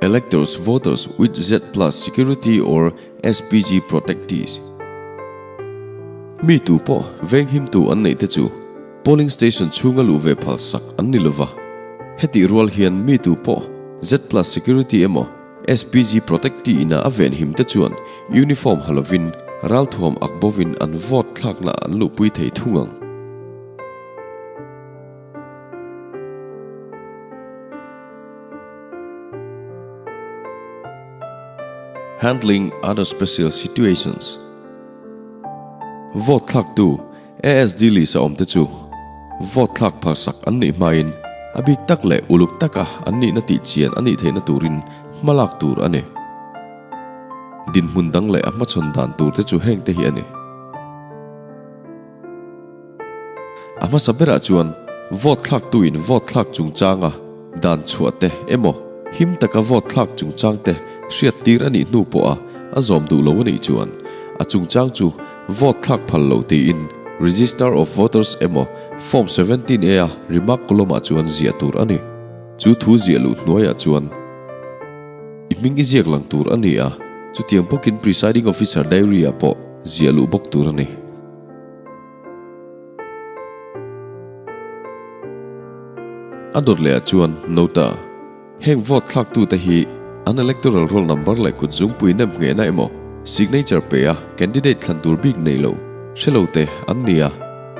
Electors voters with Z plus security or SPG protectees. Mi tu pawh venghimtu an neih te chu polling station chhunga luh ve phal sak an ni lova. Hetih rual hian mi tu pawh Z plus security emaw SPG protectee ina a venhim te chuan uniform ha lovin ralthuam ak bovin an vote thlakna an luhpui thei thung ang. Handling other special situations Vote thlaktu ASD list a awmte chu vote thlak phalsak an nih hmain a bik tak leh uluk taka an nihna tih chian a nih theihna turin hmalak tur a ni. Dinhmun dang leh a hmachhawn dan turte chu hengte hi a ni. hmasa berah chuan vote thlaktuin vote thlak chungchanga dan chhuah te emaw him taka vote thlak chungchang te hriattir a nih hnu pawha a zawm duh lo a nih chuan a chungchang chu vote thlak phal lo tiin Register of Voters emaw Form 17 A a remark column ah chuan ziah tur a ni. Chu thu ziah luh hnuaiah chuan i hming i ziak lang tur a ni a, chutiang bawkin Presiding Officer diary ah pawh ziah luh bawk tur a ni. A dawt leh ah chuan Nota, Heng vote thlaktute hi an electoral roll number leh kut zungpui nem nghehna emaw signature pe a candidate thlan tur bik neih loh hre lo te an ni a,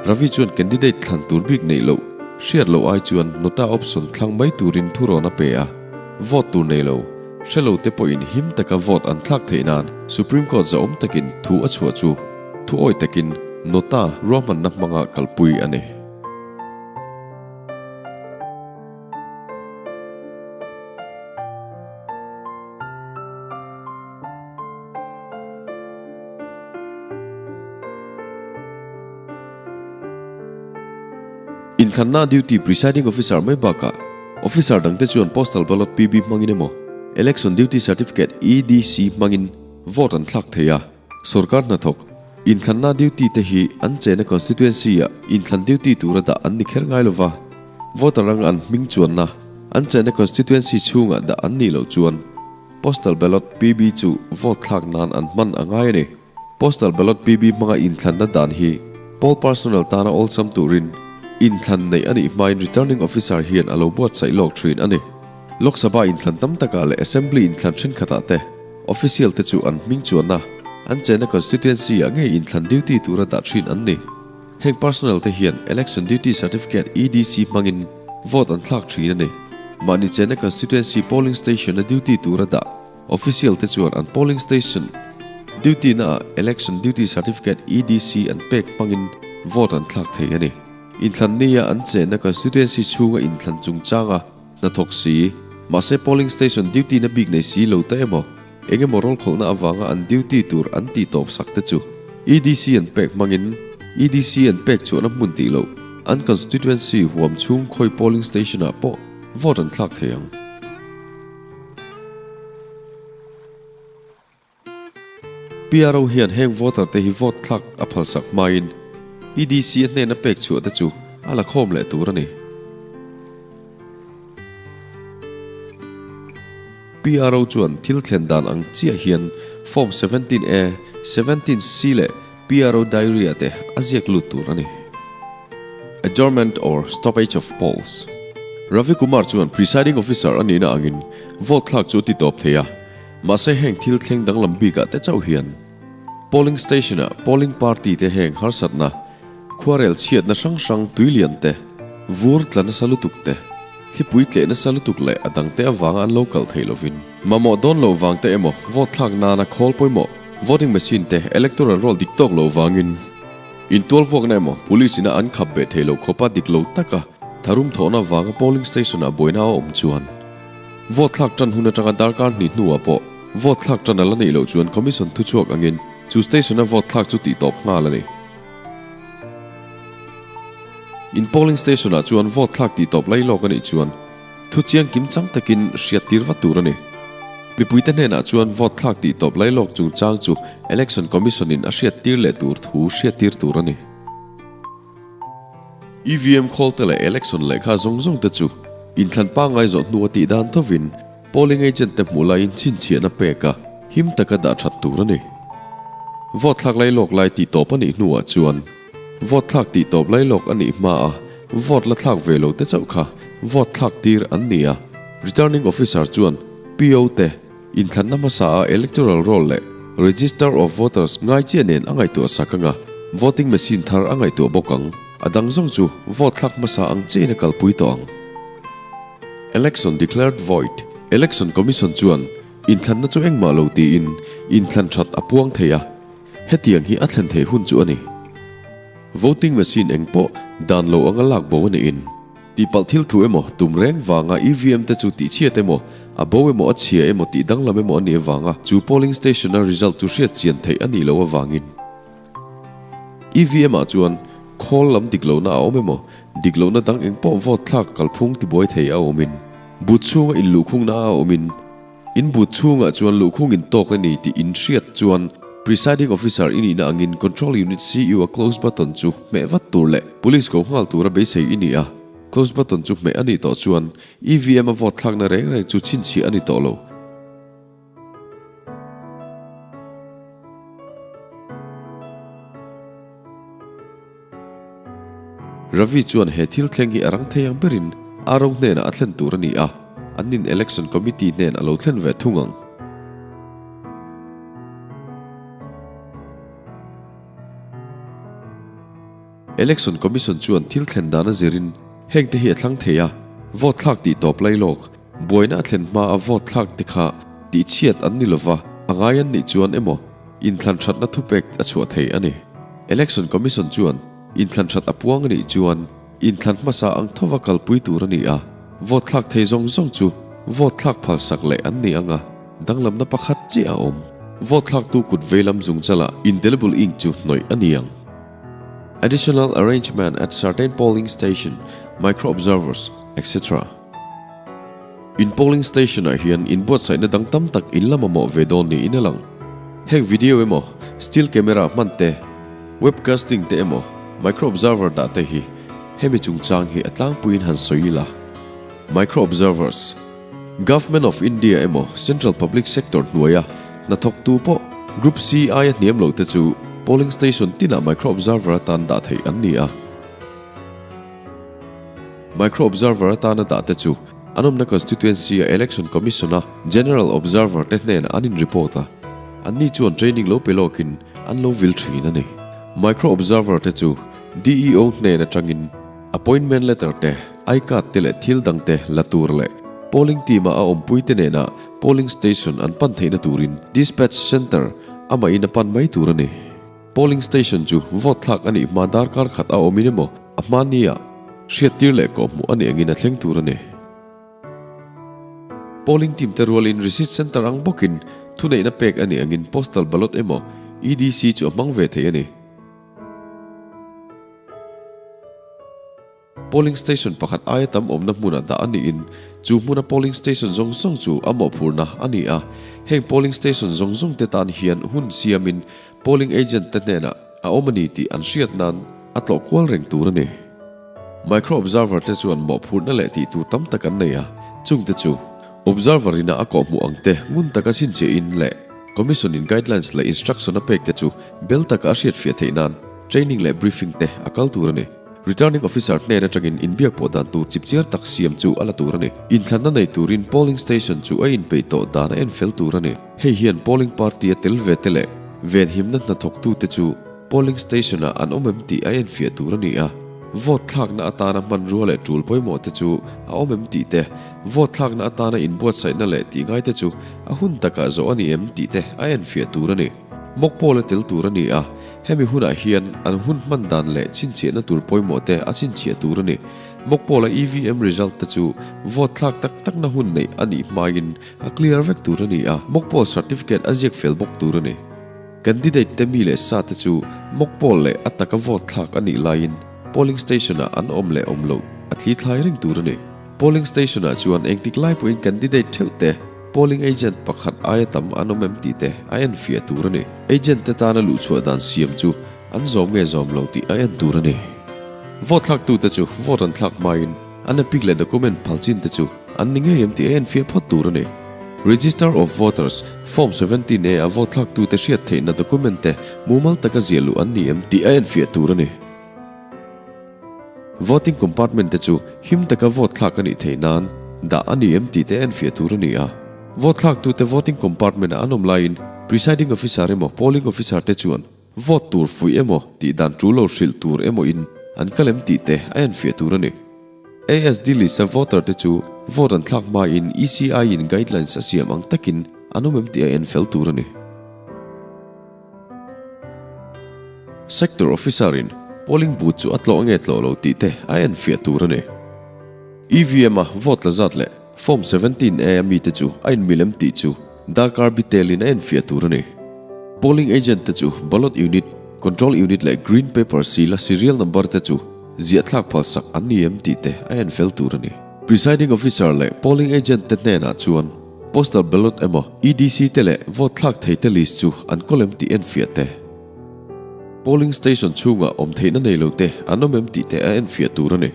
Ravi chuan candidate thlan tur bik neih loh hriat loh ai chuan Nota option thlang mai turin thurawn a pe a, vote tur nei lo hre lo te pawhin him taka vote an thlak theih nan Supreme Court zahawm takin thu a chhuah chu thuawi takin Nota ruahmanna hmanga kalpui a ni. Inthlanna duty presiding officer mai bakah officer dangte chuan postal ballot PB hmangin emaw election duty certificate EDC hmangin vote an thlak thei a. Sorkar hnathawk, inthlanna duty te hi an chena constituency ah inthlan duty tura dah an ni kher ngai lova, voter anga an hming chuanna an chena constituency chhungah dah an nih loh chuan postal ballot, PB, chu vote thlak nan an hman a ngai a ni. Postal ballot PB hmanga inthlanna dan hi poll personnel tana awlsam turin inthlan neih a nih hmain returning officer hian a lo buatsaih lawk thin a ni. Lok Sabha inthlan tam takah leh Assembly inthlan thenkhatah te official te chu an hming chuanna an chena constituency ah ngei inthlan duty tura dah thin an ni. Heng personnel te hian Election Duty Certificate, EDC, hmangin vote an thlak thin a ni. Mahni chena constituency polling station a duty tura dah official te chuan an polling station duty na ah Election Duty Certificate, EDC, an pek hmangin vote an thlak thei a ni. Inthlan nia an chena constituency chhunga inthlan chungchanga Hnathawk si, mahse polling station duty na bik nei si lo ta emaw, eng emaw rawlkhawlhna avanga an duty tur an tih tawp sak te chu EDC an pek hmangin EDC an pek chhuahna hmun tih loh an constituency huam chhung khawi polling station ah pawh vote an thlak thei ang. PRO hian heng voter te hi vote thlak a phalsak hmain EDC a hnena pek chhuah te chu a la khawm leh tur a ni. PRO chuan thil thlen dan ang chiah hian Form 17A, 17C leh PRO diary ah te a ziak lut tur a ni. Adjournment or Stoppage of Polls Ravi Kumar chuan Presiding Officer a nihna angin vote thlak chu a ti tawp thei a. Mahse heng thil thleng danglam bikah te chauh hian polling station ah polling party te heng harsatna, khuarel chhiatna hrang hrang tui lian te, vur tla nasa lutuk te, thlipui tleh nasa lutuk leh a dangte avanga an lo kal thei lovin mamawh dawn loh vang te emaw vote thlak nana khawl pawimawh voting machine te electoral roll dik tawk loh vangin intual vuakna emaw police ina an khap beh thei lo khawpa dik lo taka tharum thawhna vanga polling station ah buaina a awm chuan Vote thlak tan hun atanga darkar hnih hnuah pawh vote thlak tan a la neih loh chuan Commission thuchhuak angin chu station-a vote thlak chu tihtawp nghal a ni. In polling station-ah chuan vote thlak tihtawp lai lawk a nih chuan thu chiang kim chang takin hriat tir vat tur a ni. Mipuite hnenah chuan vote thlak tihtawp lai lawk chungchang chu Election Commission-in a hriat tir leh tur thu hriat tir tur a ni. EVM khawl te leh election lehkha zawng zawng te chu inthlan pangngai zawh hnu a tih dan thovin polling agent te hmuh laiin chhinchhiahna pek a him taka dah that tur a ni. Vote thlak lai lawk lai tih tawp a nih hnuah chuan vote thlak tih tawp lai lawk a nih hma a vote la thlak ve lo te chauh kha vote thlak tir an ni a, returning officer chuan PO te Inthlanna hmasa a electoral roll leh register of voters ngai chiah nen a ngaihtuah sak anga voting machine thar a ngaihtuah bawk ang. A dang zawng chu vote thlak hmasa ang chiahin a kalpui tawh ang. Election declared void, Election Commission chuan inthlanna chu engmah lo tiin inthlan that a puang thei a, hetiang hi a thlen theih hun chu a ni. Voting machine engpawh dan lo anga lak bo a niin. Tihpalh thil thu emaw, tum reng vanga EVM te chu tihchhiat emaw, a bo emaw a chhia emaw tih danglam emaw a nih avanga chu polling station a result chu hriat chian theih a nih loh avangin EVM ah chuan Khawl lam dik lohna a awm emaw, dik lohna dang eng pawh vote thlak kalphung tibuai thei a awmin, booth chhunga inluhkhungna a awmin, In booth chhungah chuan luhkhung in tawk a ni tih in hriat chuan Presiding Officer i nihna angin Control Unit CU a close button chu hmeh vat tur leh Police ko nghal tura beisei i ni a. Close button chu hmeh a nih tawh chuan EVM a vote thlakna reng reng chu chhinchhiah a ni tawh lo. Ravi chuan he thil thleng hi a rang thei ang berin Aro hnenah a thlen tur a ni a, an nin Election Committee hnen a lo thlen ve thung ang. Election Commission chuan thil thlen dan a zirin hengte hi a thlang thei a, vote thlak tih tawp lai lawk, buaina a thlen hma a vote thlak te kha tihchhiat an ni lova, a ngai an nih chuan emaw, Inthlan thatna thupek a chhuah thei a ni. Election Commission chuan inthlan that a puang a nih chuan inthlan hmasa ang thova kalpui tur a ni a, vote thlak thei zawng zawng chu vote thlak phalsak leh an ni ang a, danglamna pakhat chiah a awm. Vote thlaktu kut veilam zungchalah indelible ink chu hnawih a ni ang. Additional arrangement at certain polling station, micro observers, etc. In polling station ah hian inbuatsaihna dang tam tak in la mamawh ve dawn niin a lang. Heng video emaw, still camera hman te, webcasting te emaw, micro observer dah te hi hemi chungchang hi a tlangpuiin han sawi ila. Micro observers, Government of India emaw Central Public Sector hnuaia hnathawktu pawh Group C aia hniam lo te chu polling station tinah micro observer atan dah theih an ni a. Micro Observer atana dah te chu an awmna Constituency a Election Commission a General Observer te hnenah an in report a, anni chuan training lo pe lawkin an lo vil thin a ni. Micro Observer te chu DEO hnen atangin appointment letter te, I card te leh thil dang te la tur leh polling team a a awmpui te nena polling station an pan theihna turin Dispatch Centre amahin a pan mai tur a ni. Polling station chu vote thlak a nih hma darkar khat a awmin emaw a hma nia hriattir leh kawhhmuh a nih angin a thleng tur a ni. Polling team te rualin receipt centre ang bawkin thuneihna pek a nih angin postal ballot emaw EDC chu a hmang ve thei a ni. Polling station pakhat aia tam awmna hmunah dah a niin chu hmuna polling station zawng zawng chu a mawhphurhna a ni a. Heng polling station zawng zawng te tan hian hun siamin polling agent te hnenah a awm a ni tih an hriat nan a tlawh kual reng tur a ni. Micro observer te chuan mawhphurhna leh tih tur tam tak an nei a, chungte chu observer ina a kawhhmuh ang te ngun taka chhinchhiahin leh Commission in guidelines leh instruction a pek te chu bel taka a hriatfiah theih nan training leh briefing te a kal tur a ni. Returning Officer hnen atangin inbiak pawh dan tur chipchiar tak siam chu a la tur a ni. Inthlanna nei turin polling station chu a inpeih tawh dan a en fel tur a ni. Hei hian polling party a tel ve te leh venhimna hnathawktute chu polling station-ah an awm em tih a enfiah tur a ni a. Vote thlakna atana hmanrua leh tul pawimawh te chu a awm em tih te, vote thlakna atana inbuatsaihna leh tih ngai te chu a hun takah zawh a ni em tih te a enfiah tur a ni. Mock poll a tel tur a ni a. Hemi hunah hian an hun hman dan leh chhinchhiahna tur pawimawh te a chhinchhiah tur a ni. Mock poll-a EVM result te chu vote thlak tak takna hun neih a nih hmain a clear vek tur a ni a, mock poll certificate a ziak fel bawk tur a ni. Candidate te mi leh sa te chu mock poll leh a taka vote thlak a nih laiin polling station-ah an awm leh awm loh a thli thlai reng tur a ni. Polling station-ah chuan engtik lai pawhin candidate theuh te polling agent pakhat aia tam an awm em tih te a enfiah tur a ni. Agent te tana luhchhuah dan siam chu an zawm nge zawm lo tih a en tur a ni. Vote thlaktute chu vote an thlak hmain an epic leh document phal chin te chu an ni ngei em tih a enfiah phawt tur a ni. Register of Voters, Form 17 A a vote thlaktute hriat theihna document te mumal taka ziah luh an ni em tih a enfiah tur a ni. Voting compartment te chu him taka vote thlak a nih theih nan dah a ni em tih te enfiah tur a ni a. Vote thlaktute voting compartment ah an awm laiin presiding officer emaw polling officer te chuan vote tur fuih emaw tih dan tul lo hrilh tur emaw in an kal em tih te a enfiah tur a ni. ASD list a voter te chu vote an thlak hmain ECI in guidelines a siam ang takin an awm em tih a enfel tur a ni. Sector Officer in polling booth chu a tlawh nge tlawh lo tih te a enfiah tur a ni. EVM a vote la zat leh Form 17 A a mite chu a inmil em tih chu darkar bi telin a enfiah tur a ni. Polling agent te chu ballot unit, Control Unit leh Green Paper seal a serial number te chu ziah thlak phalsak an ni em tih te a en fel tur a ni. Presiding Officer leh Polling Agent te hnenah chuan Postal Ballot emaw EDC te leh vote thlak thei te list chu an kawl em tih enfiah te, Polling Station chhungah awm theihna nei lo te an awm em tih te a enfiah tur a ni.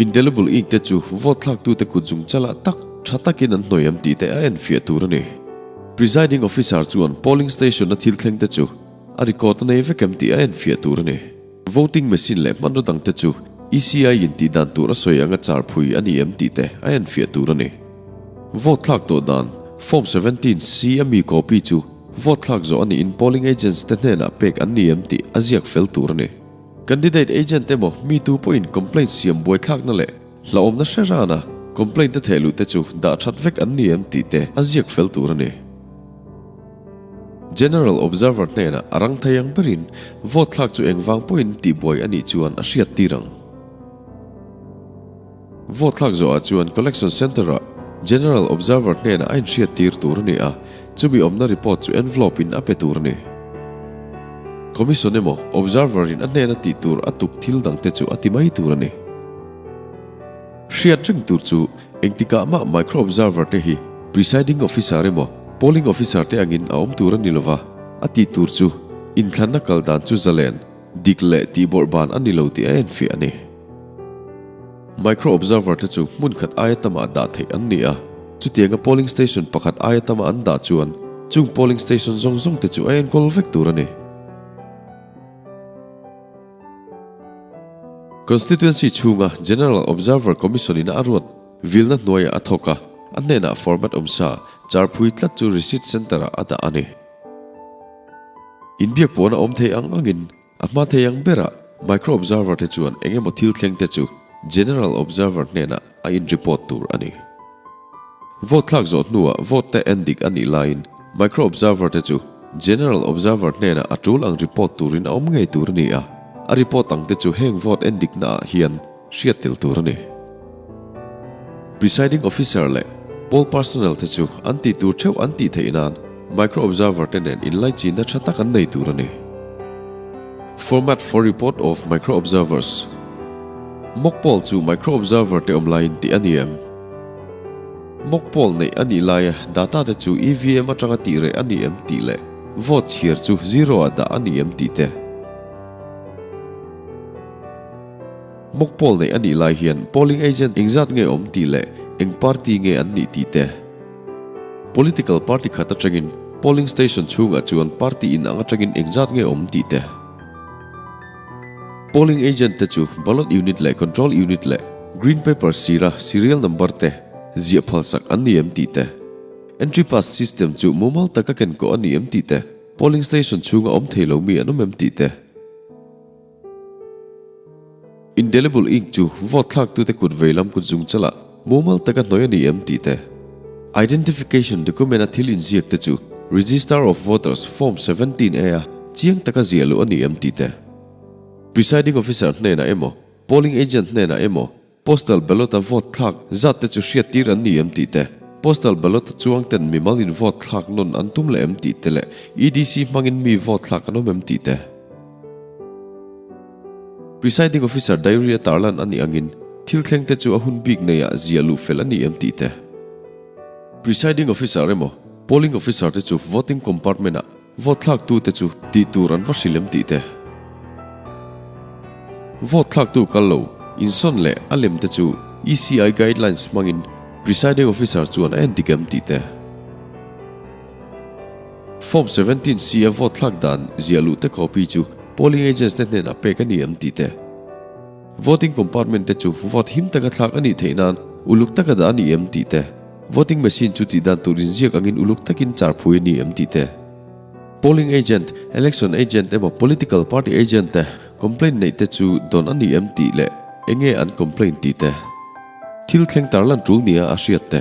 Indelible ink te chu vote thlaktute kut zung chalah tak tha takin an hnawih em tih te a enfiah tur a ni. Presiding Officer chuan polling station-a thil thleng te chu a record a nei vek em tih a enfiah tur a ni. Voting machine leh hmanraw dang te chu ECI in tih dan tur a sawi anga char phui a ni em tih te a enfiah tur a ni. Vote thlak tawh dan Form 17 C a mi copy chu vote thlak zawh a niin polling agents te hnenah pek an ni em tih a ziak fel tur a ni. Candidate agent emaw mi tu pawhin complaint siam buaithlakna leh hlauhawmna hre rana complaint te thehluh te chu dah that vek an ni em tih te a ziak fel tur a ni. General Observer hnenah a rang thei ang berin vote thlak chu engvang pawhin tihbuai a nih chuan a hriat tir ang. Vote thlak zawhah chuan Collection Centre-ah General Observer hnenah a inhriat tir tur a ni a, chumi awmna report chu envelope-in a pe tur a ni. Commission emaw Observer-in a hnena tih tur a tuk thil dangte chu a ti mai tur a ni. Hriat reng tur chu engtikah mah Micro Observer te hi Presiding Officer emaw Polling Officer te angin a awm tur a ni lova, a tih tur chu inthlanna kal dan chu zalen, dik leh tihbawrhban a ni lo tih a enfiah a ni. Micro Observer te chu hmun khat aia tamah dah theih an ni a, chutianga polling station pakhat aia tama an dah chuan chung polling station zawng zawng te chu a enkawl vek tur a ni. Constituency chhunga General Observer Commission in a ruat vilna hnuaiah a thawk a, a hnenah format awmsa charphui tlat chu receipt centre-ah a dah a ni. Inbiak pawhna awm thei ang angin A hma thei ang berah Micro Observer te chuan eng emaw thil thleng te chu General Observer hnenah a in report tur a ni. Vote thlak zawh hnuah vote te en dik a nih laiin Micro Observer te chu General Observer hnenah a tul ang report turin a awm ngei tur a ni a, a report ang te chu heng vote en diknaah hian hriat tel tur a ni. Presiding Officer leh Poll Personnel te chu an tih tur theuh an tih theih nan Micro Observer te nen inlaichinna tha tak an nei tur a ni. Format for Report of Micro Observers Mock poll chu Micro Observer te awm laiin tih a ni em? Mock poll neih a nih laia data te chu EVM atanga tih reh a ni em tih leh vote chhiar chu zero ah dah a ni em tih te. Mock poll neih a nih lai hian polling agent engzat nge awm tih leh eng party nge an nih tih te. Political party khat atangin polling station chhungah chuan party in ang atangin engzat nge awm tih te. Polling agent te chu ballot unit leh control unit leh green paper sira serial number te ziah phalsak an ni em tih te. Entry pass system chu mumal taka kenkawh a ni em tih te. Polling station chhunga awm thei lo mi an awm em tih te. Indelible ink chu vote thlaktute kut vei lam kut zung chalah mumal taka hnawih a ni em tih te. Identification document a thil inziak te chu Register of Voters Form 17 A a chiang taka ziah luh a ni em tih te. Presiding Officer hnenah emaw, Polling Agent hnenah emaw Postal ballot-a vote thlak zat te chu hriat tir an ni em tih te, postal ballot-a chuang ten mimal in vote thlak nawn an tum leh em tih te leh EDC hmangin mi vote thlak an awm em tih te. Presiding Officer diary a tarlan a nih angin thil thleng te chu a hun bik neiah ziah luh fel a ni em tih te. Presiding Officer emaw Polling Officer te chu voting compartment-ah Vote thlaktute chu tih tur an va hrilh em tih te. Vote thlaktu kal lo, insawn leh a lem te chu ECI guidelines hmangin Presiding Officer chuan a endik em tih te. Form 17 C a vote thlak dan ziah luh te copy chu polling agents te hnenah pek a ni em tih te. Voting compartment te chu vote him taka thlak a nih theih nan uluk taka dah a ni em tih te. Voting machine chu tih dan tur inziak angin uluk takin char phui a ni em tih te. Polling agent, election agent emaw political party agent te complaint neih te chu dawn a ni em tih leh enge an complaint tih te. Thil thleng tarlan tul nia a hriat te.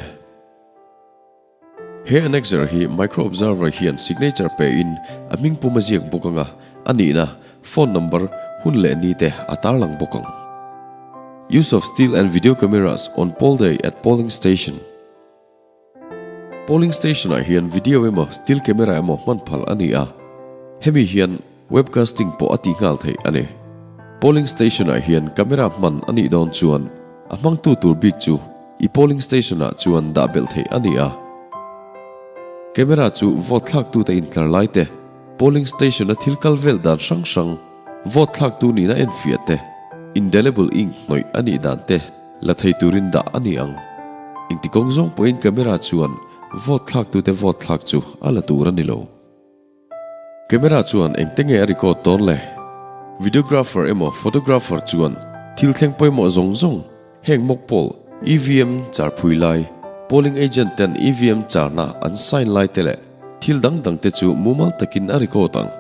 He annexure hi Micro Observer hian signature pe in a hming pum a ziak bawk anga, a nihna, phone number, hun leh ni te a tarlang bawk ang. Use of still and video cameras on poll day at polling station. Polling station ah hian video emaw still camera emaw hman phal a ni a. Hemi hian webcasting pawh a tih nghal theih a ni. Polling station-ah hian camera hman a nih dawn chuan a hmangtu tur bik chu i polling station-ah chuan dah belh theih a ni a. Camera chu vote thlaktute intlar lai te, polling station-a thil kal vel dan hrang hrang, vote thlaktu nihna enfiah te, indelible ink hnawih a nih dan te la thei turin dah a ni ang. Engti kawng zawng pawhin camera chuan vote thlaktute vote thlak chu a la tur a ni lo. Camera chuan engte nge a record dawn le? Videographer emaw photographer chuan thil thleng pawimawh zawng zawng, heng mock poll, EVM char phui lai, polling agent ten EVM charna an sign lai te leh thil dang dang te chu mumal takin a record ang.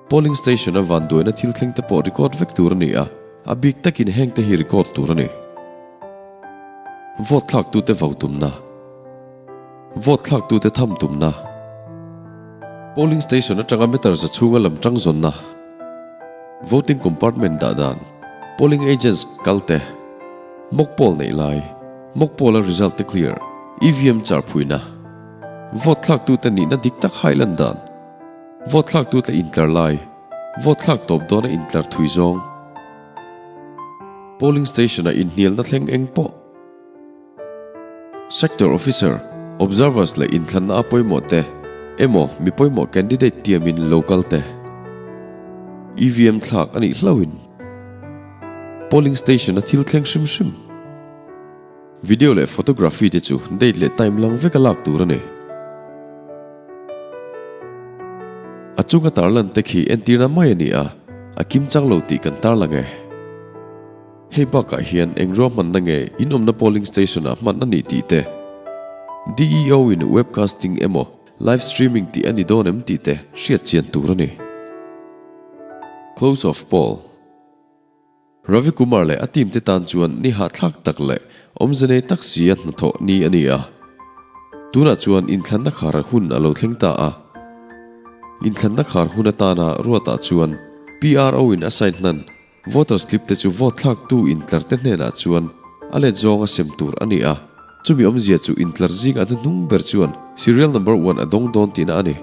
Polling station a vanduaina thil thleng te pawh record vek tur a ni a, a bik takin heng te hi record tur a ni. Vote thlaktute vau tumna. Vote thlaktute tham tumna. Polling station atanga meter za chhunga lam tang zawnna. Voting compartment dah dan. Polling agents kal te. Mock poll neih lai. Mock poll a result te clear. EVM char phuina. Vote thlaktute nihna dik tak hai lan dan. Vote thlaktute intlar lai. Vote thlak tawp dawna intlar thui zawng. Polling station-a inhnialna thleng eng pawh. Sector Officer, Observers leh inthlanna a pawimawh te emaw mi pawimawh candidate tiamin lo kal te. EVM thlak a nih hlauhin Polling station a thil thleng hrim hrim. Video leh photography te chu date leh time lang veka lak tur a ni. A chunga tarlan te khi entirna mai a ni a, a kimchang lo tih kan tarlang e. Hei bakah hian eng ruahmanna nge in awmna polling station-ah hman a nih tih te, DEO in webcasting emaw live streaming tih a ni dawn em tih te hriat chian tur a ni. Close of poll. Ravi Kumar leh a team te tan chuan ni hahthlak tak leh awmze nei tak si a hnathawh ni a ni a. Tunah chuan inthlanna khar hun a lo thleng ta a. Inthlanna khar hun atana ruatah chuan PRO in a sign hnan Voter slip te chu vote thlaktu intlar te hnenah chuan a let zawnga sem tur a ni a, chumi awmzia chu intlar zing a hnuhnung ber chuan serial number one a dawng dawn tihna a ni.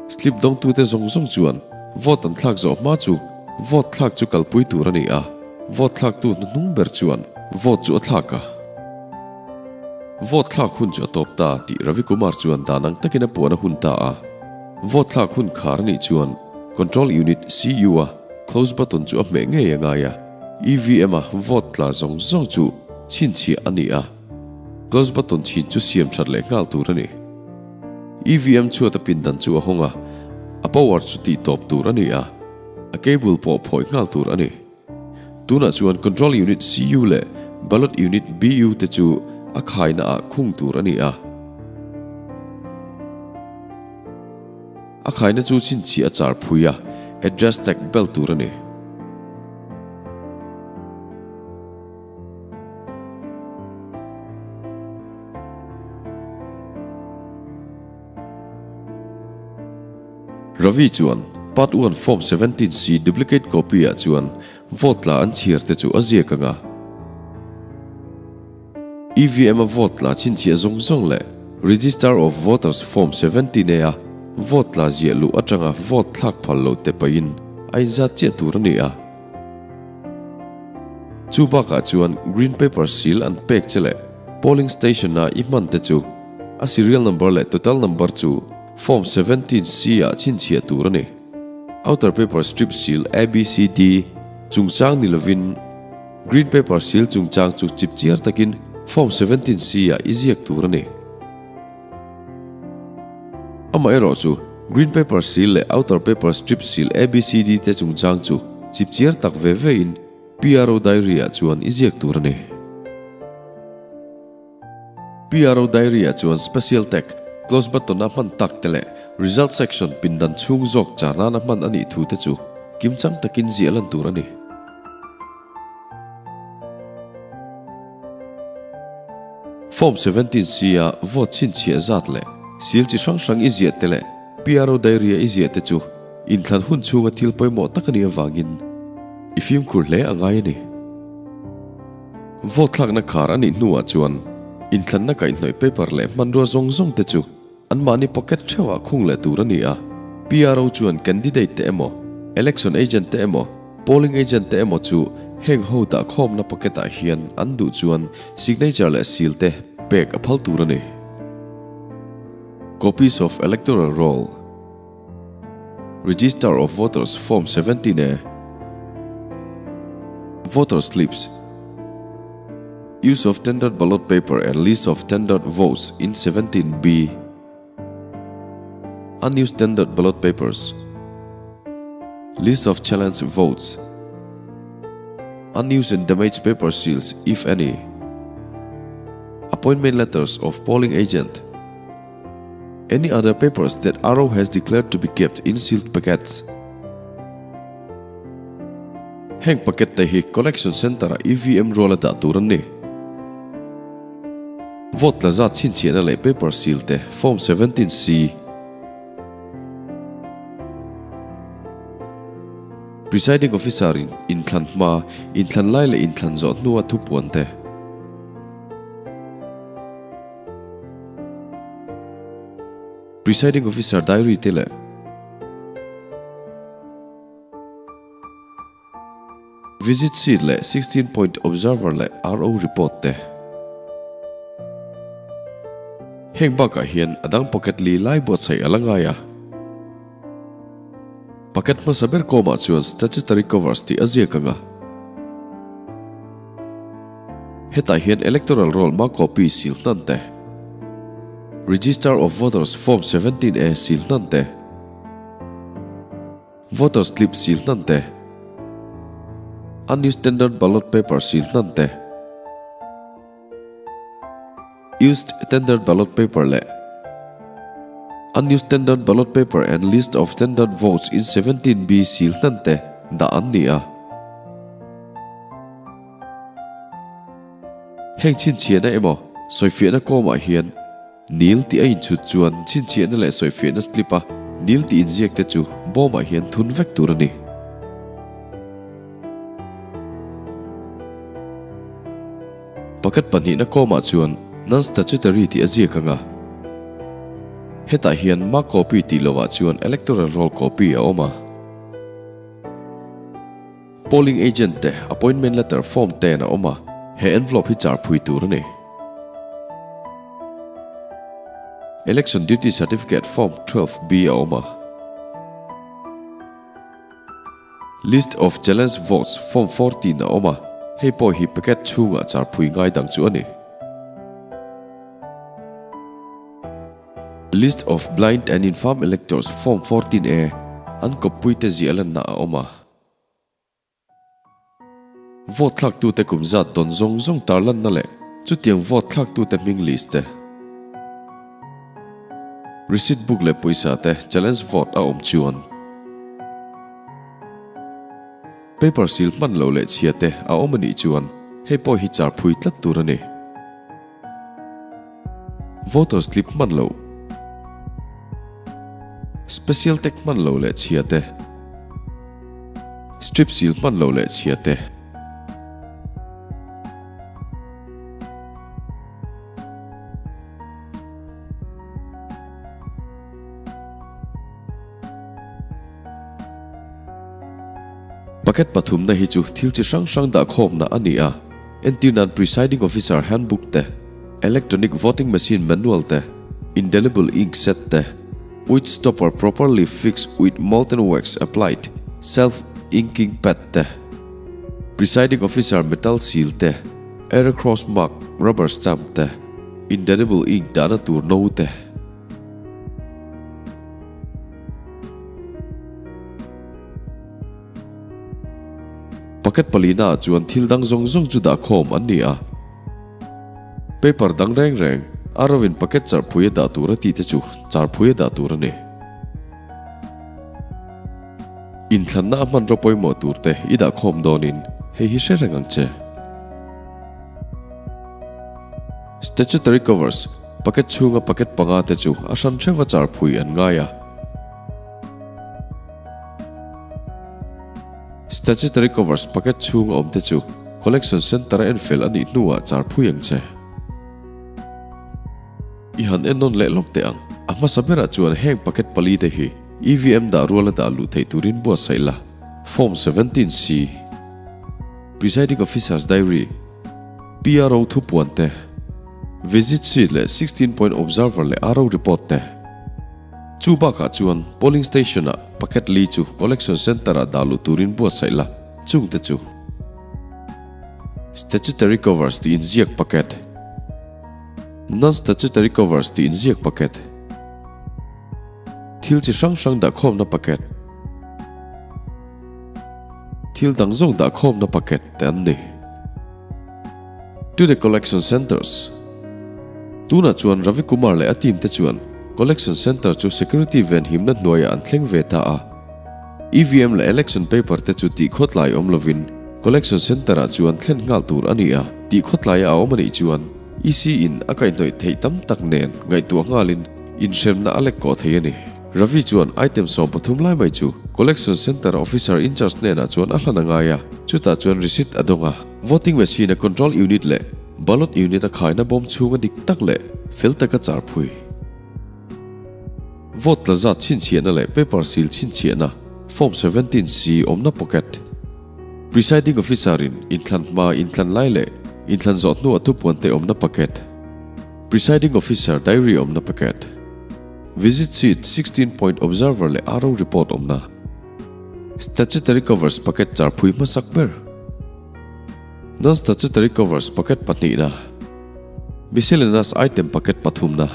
Slip dawngtute zawng zawng chuan vote an thlak zawh hma chu vote thlak chu kalpui tur a ni a, vote thlaktu hnuhnung ber chuan vote chu a thlak a. Vote thlak hun chu a tawp ta tih Ravi Kumar chuan dan ang takin a puan a hun ta a. Vote thlak hun khar a nih chuan Control Unit, CU, a Close button chu a hmeh ngei a ngai a, EVM a vote tla zawng zawng chu chhinchhiah a ni a, close button chhin chu siam that leh nghal tur a ni. EVM chhuat a pindan chu a hawng a, a power chu tih tawp tur a ni a, a cable pawh phawi nghal tur a ni. Tunah chuan control unit CU leh ballot unit BU te chu a khaina ah khung tur a ni a. A khaina chu chhinchhiah a char phui a, address tag bel tur a ni. Ravi chuan Part 1 Form 17C duplicate copy ah chuan vote tla an chhiar te chu a ziak ang a. EVM a vote tla chhinchhiah zawng zawng leh Register of Voters Form 17 A a vote tla ziah luh atanga vote thlak phal lo te pahin a inzat chiah tur a ni a. Chu bakah chuan green paper seal an pek che leh polling station a i hman te chu a serial number leh total number chu Form 17 C ah chhinchhiah tur a ni. Outer paper strip seal ABCD chungchang ni lovin, Green paper seal chungchang chu chip chiar takin Form 17 C ah i ziak tur a ni. Amaherawh chu Green paper seal leh Outer paper strip seal ABCD te chungchang chu chip chiar tak ve ve in PRO diary ah chuan i ziak tur a ni. PRO diary ah chuan special tag, close button a hman tak te leh result section pindan chhung zawk char nana hman a nih thu te chu kimchang takin ziah lan tur a ni. Form 17 C a vote chhinchhiah zat leh seal chi hrang hrang i ziah te leh PRO diary a i ziah te chu inthlan hun chhunga thil pawimawh tak a nih avangin i fimkhur hle a ngai a ni. Vote thlakna khar a nih hnuah chuan inthlanna kaihhnawih paper leh hmanrua zawng zawng te chu anmahni pocket theuhah khung leh tur a ni a. PRO chuan candidate te emaw, election agent te emaw, polling agent te emaw chu heng ho dah khawmna packet ah hian an duh chuan signature leh seal te pek a phal tur a ni. Copies of Electoral Roll, Register of Voters Form 17 A, Voter Slips, Use of Tendered Ballot Paper and List of Tendered Votes in 17B, Unused Tendered Ballot Papers, List of Challenged Votes, Unused and Damaged Paper Seals, if any, Appointment Letters of Polling Agent, Any other papers that RO has declared to be kept in sealed packets. Heng packet te hi collection centre-ah EVM ruala dah tur an ni. Vote tla zat chhinchhiahna leh paper seal te Form 17C. Presiding Officer-in inthlan hma, inthlan lai leh inthlan zawh hnua thupuan te. Presiding Officer diary te leh Visit sheet leh 16 point observer leh RO report te. Heng bakah hian a dang pocket li lai buatsaih a la ngai a. Packet hmasa ber kawmah chuan Statutory Covers tih a ziak ang a. Hetah hian Electoral Roll ma copy sil hnan te, Register of Voters Form 17 A sil hnan te, Voter slip sil hnan te, Unused tendered ballot paper sil hnan te, Used tendered ballot paper leh Unused tendered ballot paper and list of tendered votes in 17B sil hnan te dah an ni a. Heng chhinchhiahna emaw sawifiahna kawmah hian Nil tih a inchhut chuan chhinchhiahna leh sawifiahna slip a Nil tih inziak te chu bawmah hian thun vek tur a ni. Packet pahnihna kawmah chuan Non-statutory tih a ziak ang a. Hetah hian mark copy tih lovah chuan electoral roll copy a awm a. Polling agent te appointment letter form ten a awm a, he envelope hi char phui tur a ni. Election duty certificate form 12B a awm a. List of challenge votes form 14 a awm a, hei pawh hi packet chhungah char phui ngai dang chu a ni. List of blind and infirm electors form 14A an kawppuite ziah lanna a awm a. Vote thlaktute kum zat dawn zawng zawng tarlanna leh chutiang vote thlaktute hming list te, receipt book leh pawisa te challenge vote a awm chuan paper seal hman loh leh chhia te a awm a nih chuan hei pawh hi char phui tlat tur a ni. Voter slip hman loh, Special tag hman loh leh chhia te, Strip seal hman loh leh chhia te. Packet pathumna hi chu thil chi hrang hrang dah khawmna a ni a. Entir nan Presiding Officer Handbook te, Electronic Voting Machine Manual te, Indelible Ink Set te, With Stopper Properly Fixed with Molten Wax Applied, Self Inking Pad te, Presiding Officer Metal Seal te, Error Cross Mark Rubber Stamp te, Indelible Ink dahna tur no te. Packet palina ah chuan thil dang zawng zawng chu dah khawm an ni a. Paper dang reng reng, a rovin packet charphui a dah tur a tih te chu charphui a dah tur a ni. Inthlanna a hmanraw pawimawh tur te i dah khawm dawnin hei hi hre reng ang che. Statutory covers, packet chhunga packet panga te chu a hran hreuha charphui an ngai a. Statutory covers packet chhung a awm te chu collection centre a enfel a nih hnuah char phui ang che. I han ennawn leh lawk teh ang. A hmasa berah chuan heng packet pali te hi EVM dah ruala dah luh theih turin buatsaih la. Form 17C, Presiding Officer's Diary, PRO thupuan te, Visit Sheet leh 16 Point Observer leh RO Report te. Chu bakah chuan Polling Station-ah packet li chu Collection Centre-ah dah luh turin buatsaih la, chungte chu Statutory Covers tih inziak packet, Non-Statutory Covers tih inziak packet, Thil chi hrang hrang dahkhawmna packet, Thil dang zawng dahkhawmna packet te an ni. To the collection centres. Tunah chuan Ravi Kumar leh a team te chuan collection centre chu security venhimna hnuaiah an thleng ve ta a. EVM leh election paper te chu tih khawtlai awm lovin collection centre ah chuan thlen nghal tur a ni a, tih khawtlaia a awm a nih chuan EC in a kaihhnawih theih tam tak nen ngaihtuah nghalin inhremna a lek kawh thei a ni. Ravi chuan item 13 lai mai chu collection centre officer in-charge hnenah chuan a hlan a ngai a, chutah chuan receipt a dawng a. Voting machine a control unit leh ballot unit a khaina bawm chhunga dik tak leh fel taka char phui. Vote tla zat chhinchhiahna leh paper seal chhinchhiahna Form 17 C awmna pocket. Presiding Officer in inthlan hma inthlan lai leh inthlan zawh hnuah thupuan te awmna packet. Presiding Officer diary awmna packet. Visit sheet 16 point observer leh RO report awmna. Statutory covers packet char phui hmasak ber. Non-statutory covers packet pahnihna. Miscellaneous item packet pathumna.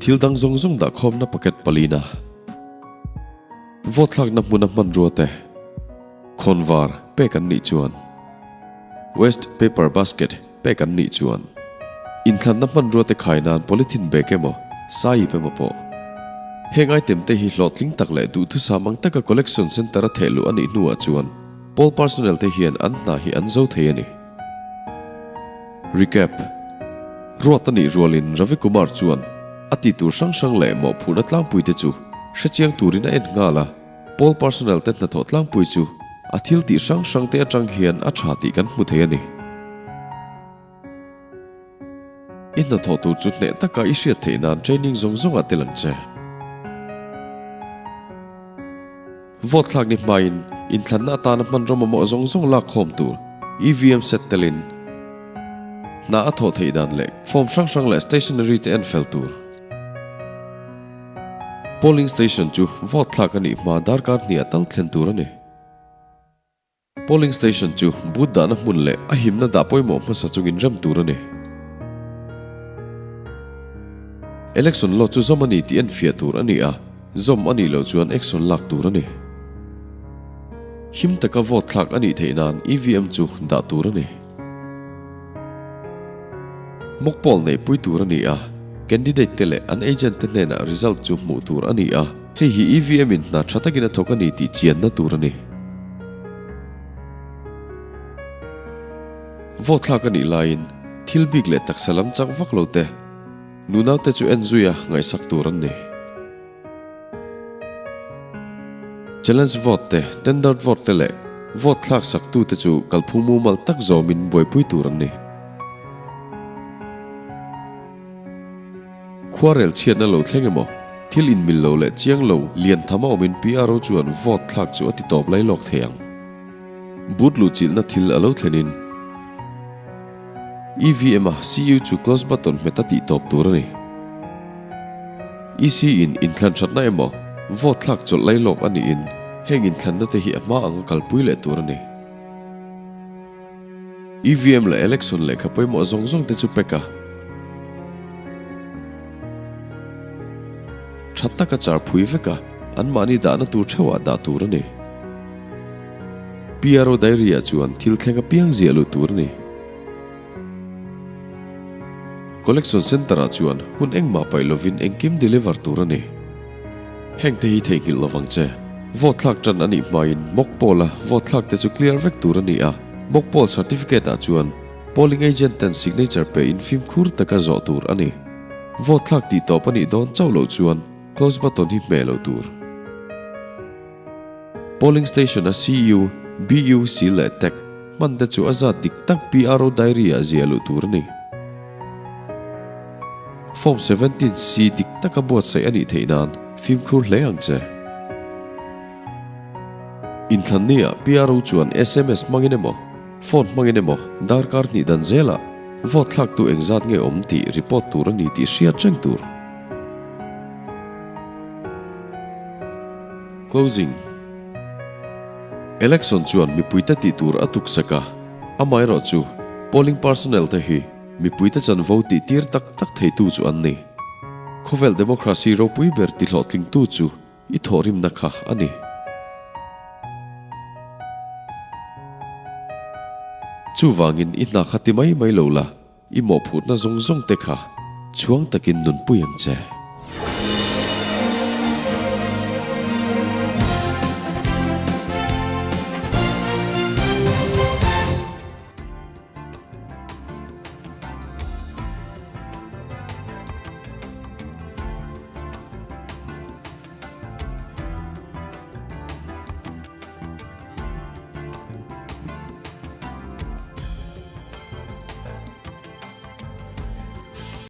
Thil dang zawng zawng dah khawmna packet palina. Vote thlakna hmuna hmanrua te khawnvar pek an nih chuan Waste paper basket pek an nih chuan inthlanna hmanrua te khai nan polythene bag emaw saip emaw pawh heng item te hi hlawhtling tak leh duhthusam ang taka collection centre a thehluh a nih hnuah chuan poll personnel te hian an hna hi an zo thei a ni. Recap, Ruat a nih rualin Ravi Kumar chuan a ti tur hrang hrang leh mawhphurhna tlangpui te chu hrechiang turin a en nghal a, poll personnel te hnathawh tlangpui chu a thil tih hrang hrang te atang hian a tha tih kan hmu thei a ni. I hnathawh tur chu hneh taka i hriat theih nan training zawng zawng ah tel ang che. Vote thlak ni hmain inthlanna atana hmanraw mamawh zawng zawng lak khawm tur EVM set telin hna a thawh theih dan leh form hrang hrang leh stationery te en fel tur. Polling station chu vote thlak a nih hma darkar hniah tal thlen tur a ni. Polling station chu booth dahna hmun leh a himna dah pawimawh hmasa chungin rem tur a ni. Election law chu zawm a ni tih enfiah tur a ni a, zawm a nih loh chuan action lak tur a ni. Him taka vote thlak a nih theih nan EVM chu dah tur a ni. Mock poll neihpui tur a ni a, candidate te leh an agent te hnenah result chu hmuh tur a ni a. Hei hi EVM in hna tha takin a thawk a ni tih chianna tur a ni. Vote thlak a nih laiin thil bik leh taksa lam chak vak lo te, nunau te chu en zui a ngaihsak tur an ni. Challenge vote te, tendered vote te leh vote thlak sak tu te chu kalphung mumal tak zawmin buaipui tur an ni. Khuarel chhiatna lo thleng emaw, thil inmil lo leh chiang lo lian tham a awmin PRO chuan vote thlak chu a ti tawp lai lawk thei ang. Booth luhchilhna thil a lo thlenin EVM a CU chu close button hmet a tih tawp tur a ni. EC in inthlan thatna emaw, vote thlak chawlh lai lawk a niin heng inthlanna te hi a hma anga kalpui leh tur a ni. EVM leh election lehkha pawimawh zawng zawng te chu pack a. Tha taka char phui vek a, anmahni dahna tur theuhah dah tur a ni. PRO diary ah chuan thil thleng apiang ziah luh tur a ni. Collection centre ah chuan hun engmah paih lovin engkim deliver tur a ni. Heng te hi theihnghilh lovang che. Vote thlak tan a nih hmain mock poll a vote thlak te chu clear vek tur a ni a, mock poll certificate ah chuan polling agent ten signature pe in fimkhur taka zawh tur a ni. Vote thlak tih tawp a nih dawn chauh loh chuan close button hi hmeh loh tur. Polling station a CU, BU, C leh tag hman te chu a zat dik tak PRO diary ah ziah luh tur a ni. Form 17 C dik taka buatsaih a nih theih nan. Fimkhur hle ang che. Inthlanni ah PRO chuan sms hmangin emaw, phone hmangin emaw darkar hnih dan zelah vote thlaktu engzat nge awm tih report tur a ni tih hriat reng tur. Closing. Election chuan mipuite tih tur a tuksak a, amaherawh chu polling personnel te hi mipuite chanvo tih tir tak tak theitu chu an ni. Khawvel democracy ropui ber ti hlawhtlingtu chu i thawhrimna kha a ni. Chuvangin i hna kha ti mai mai lo la, i mawhphurhna zawng zawng te kha chhuang takin nunpui ang che.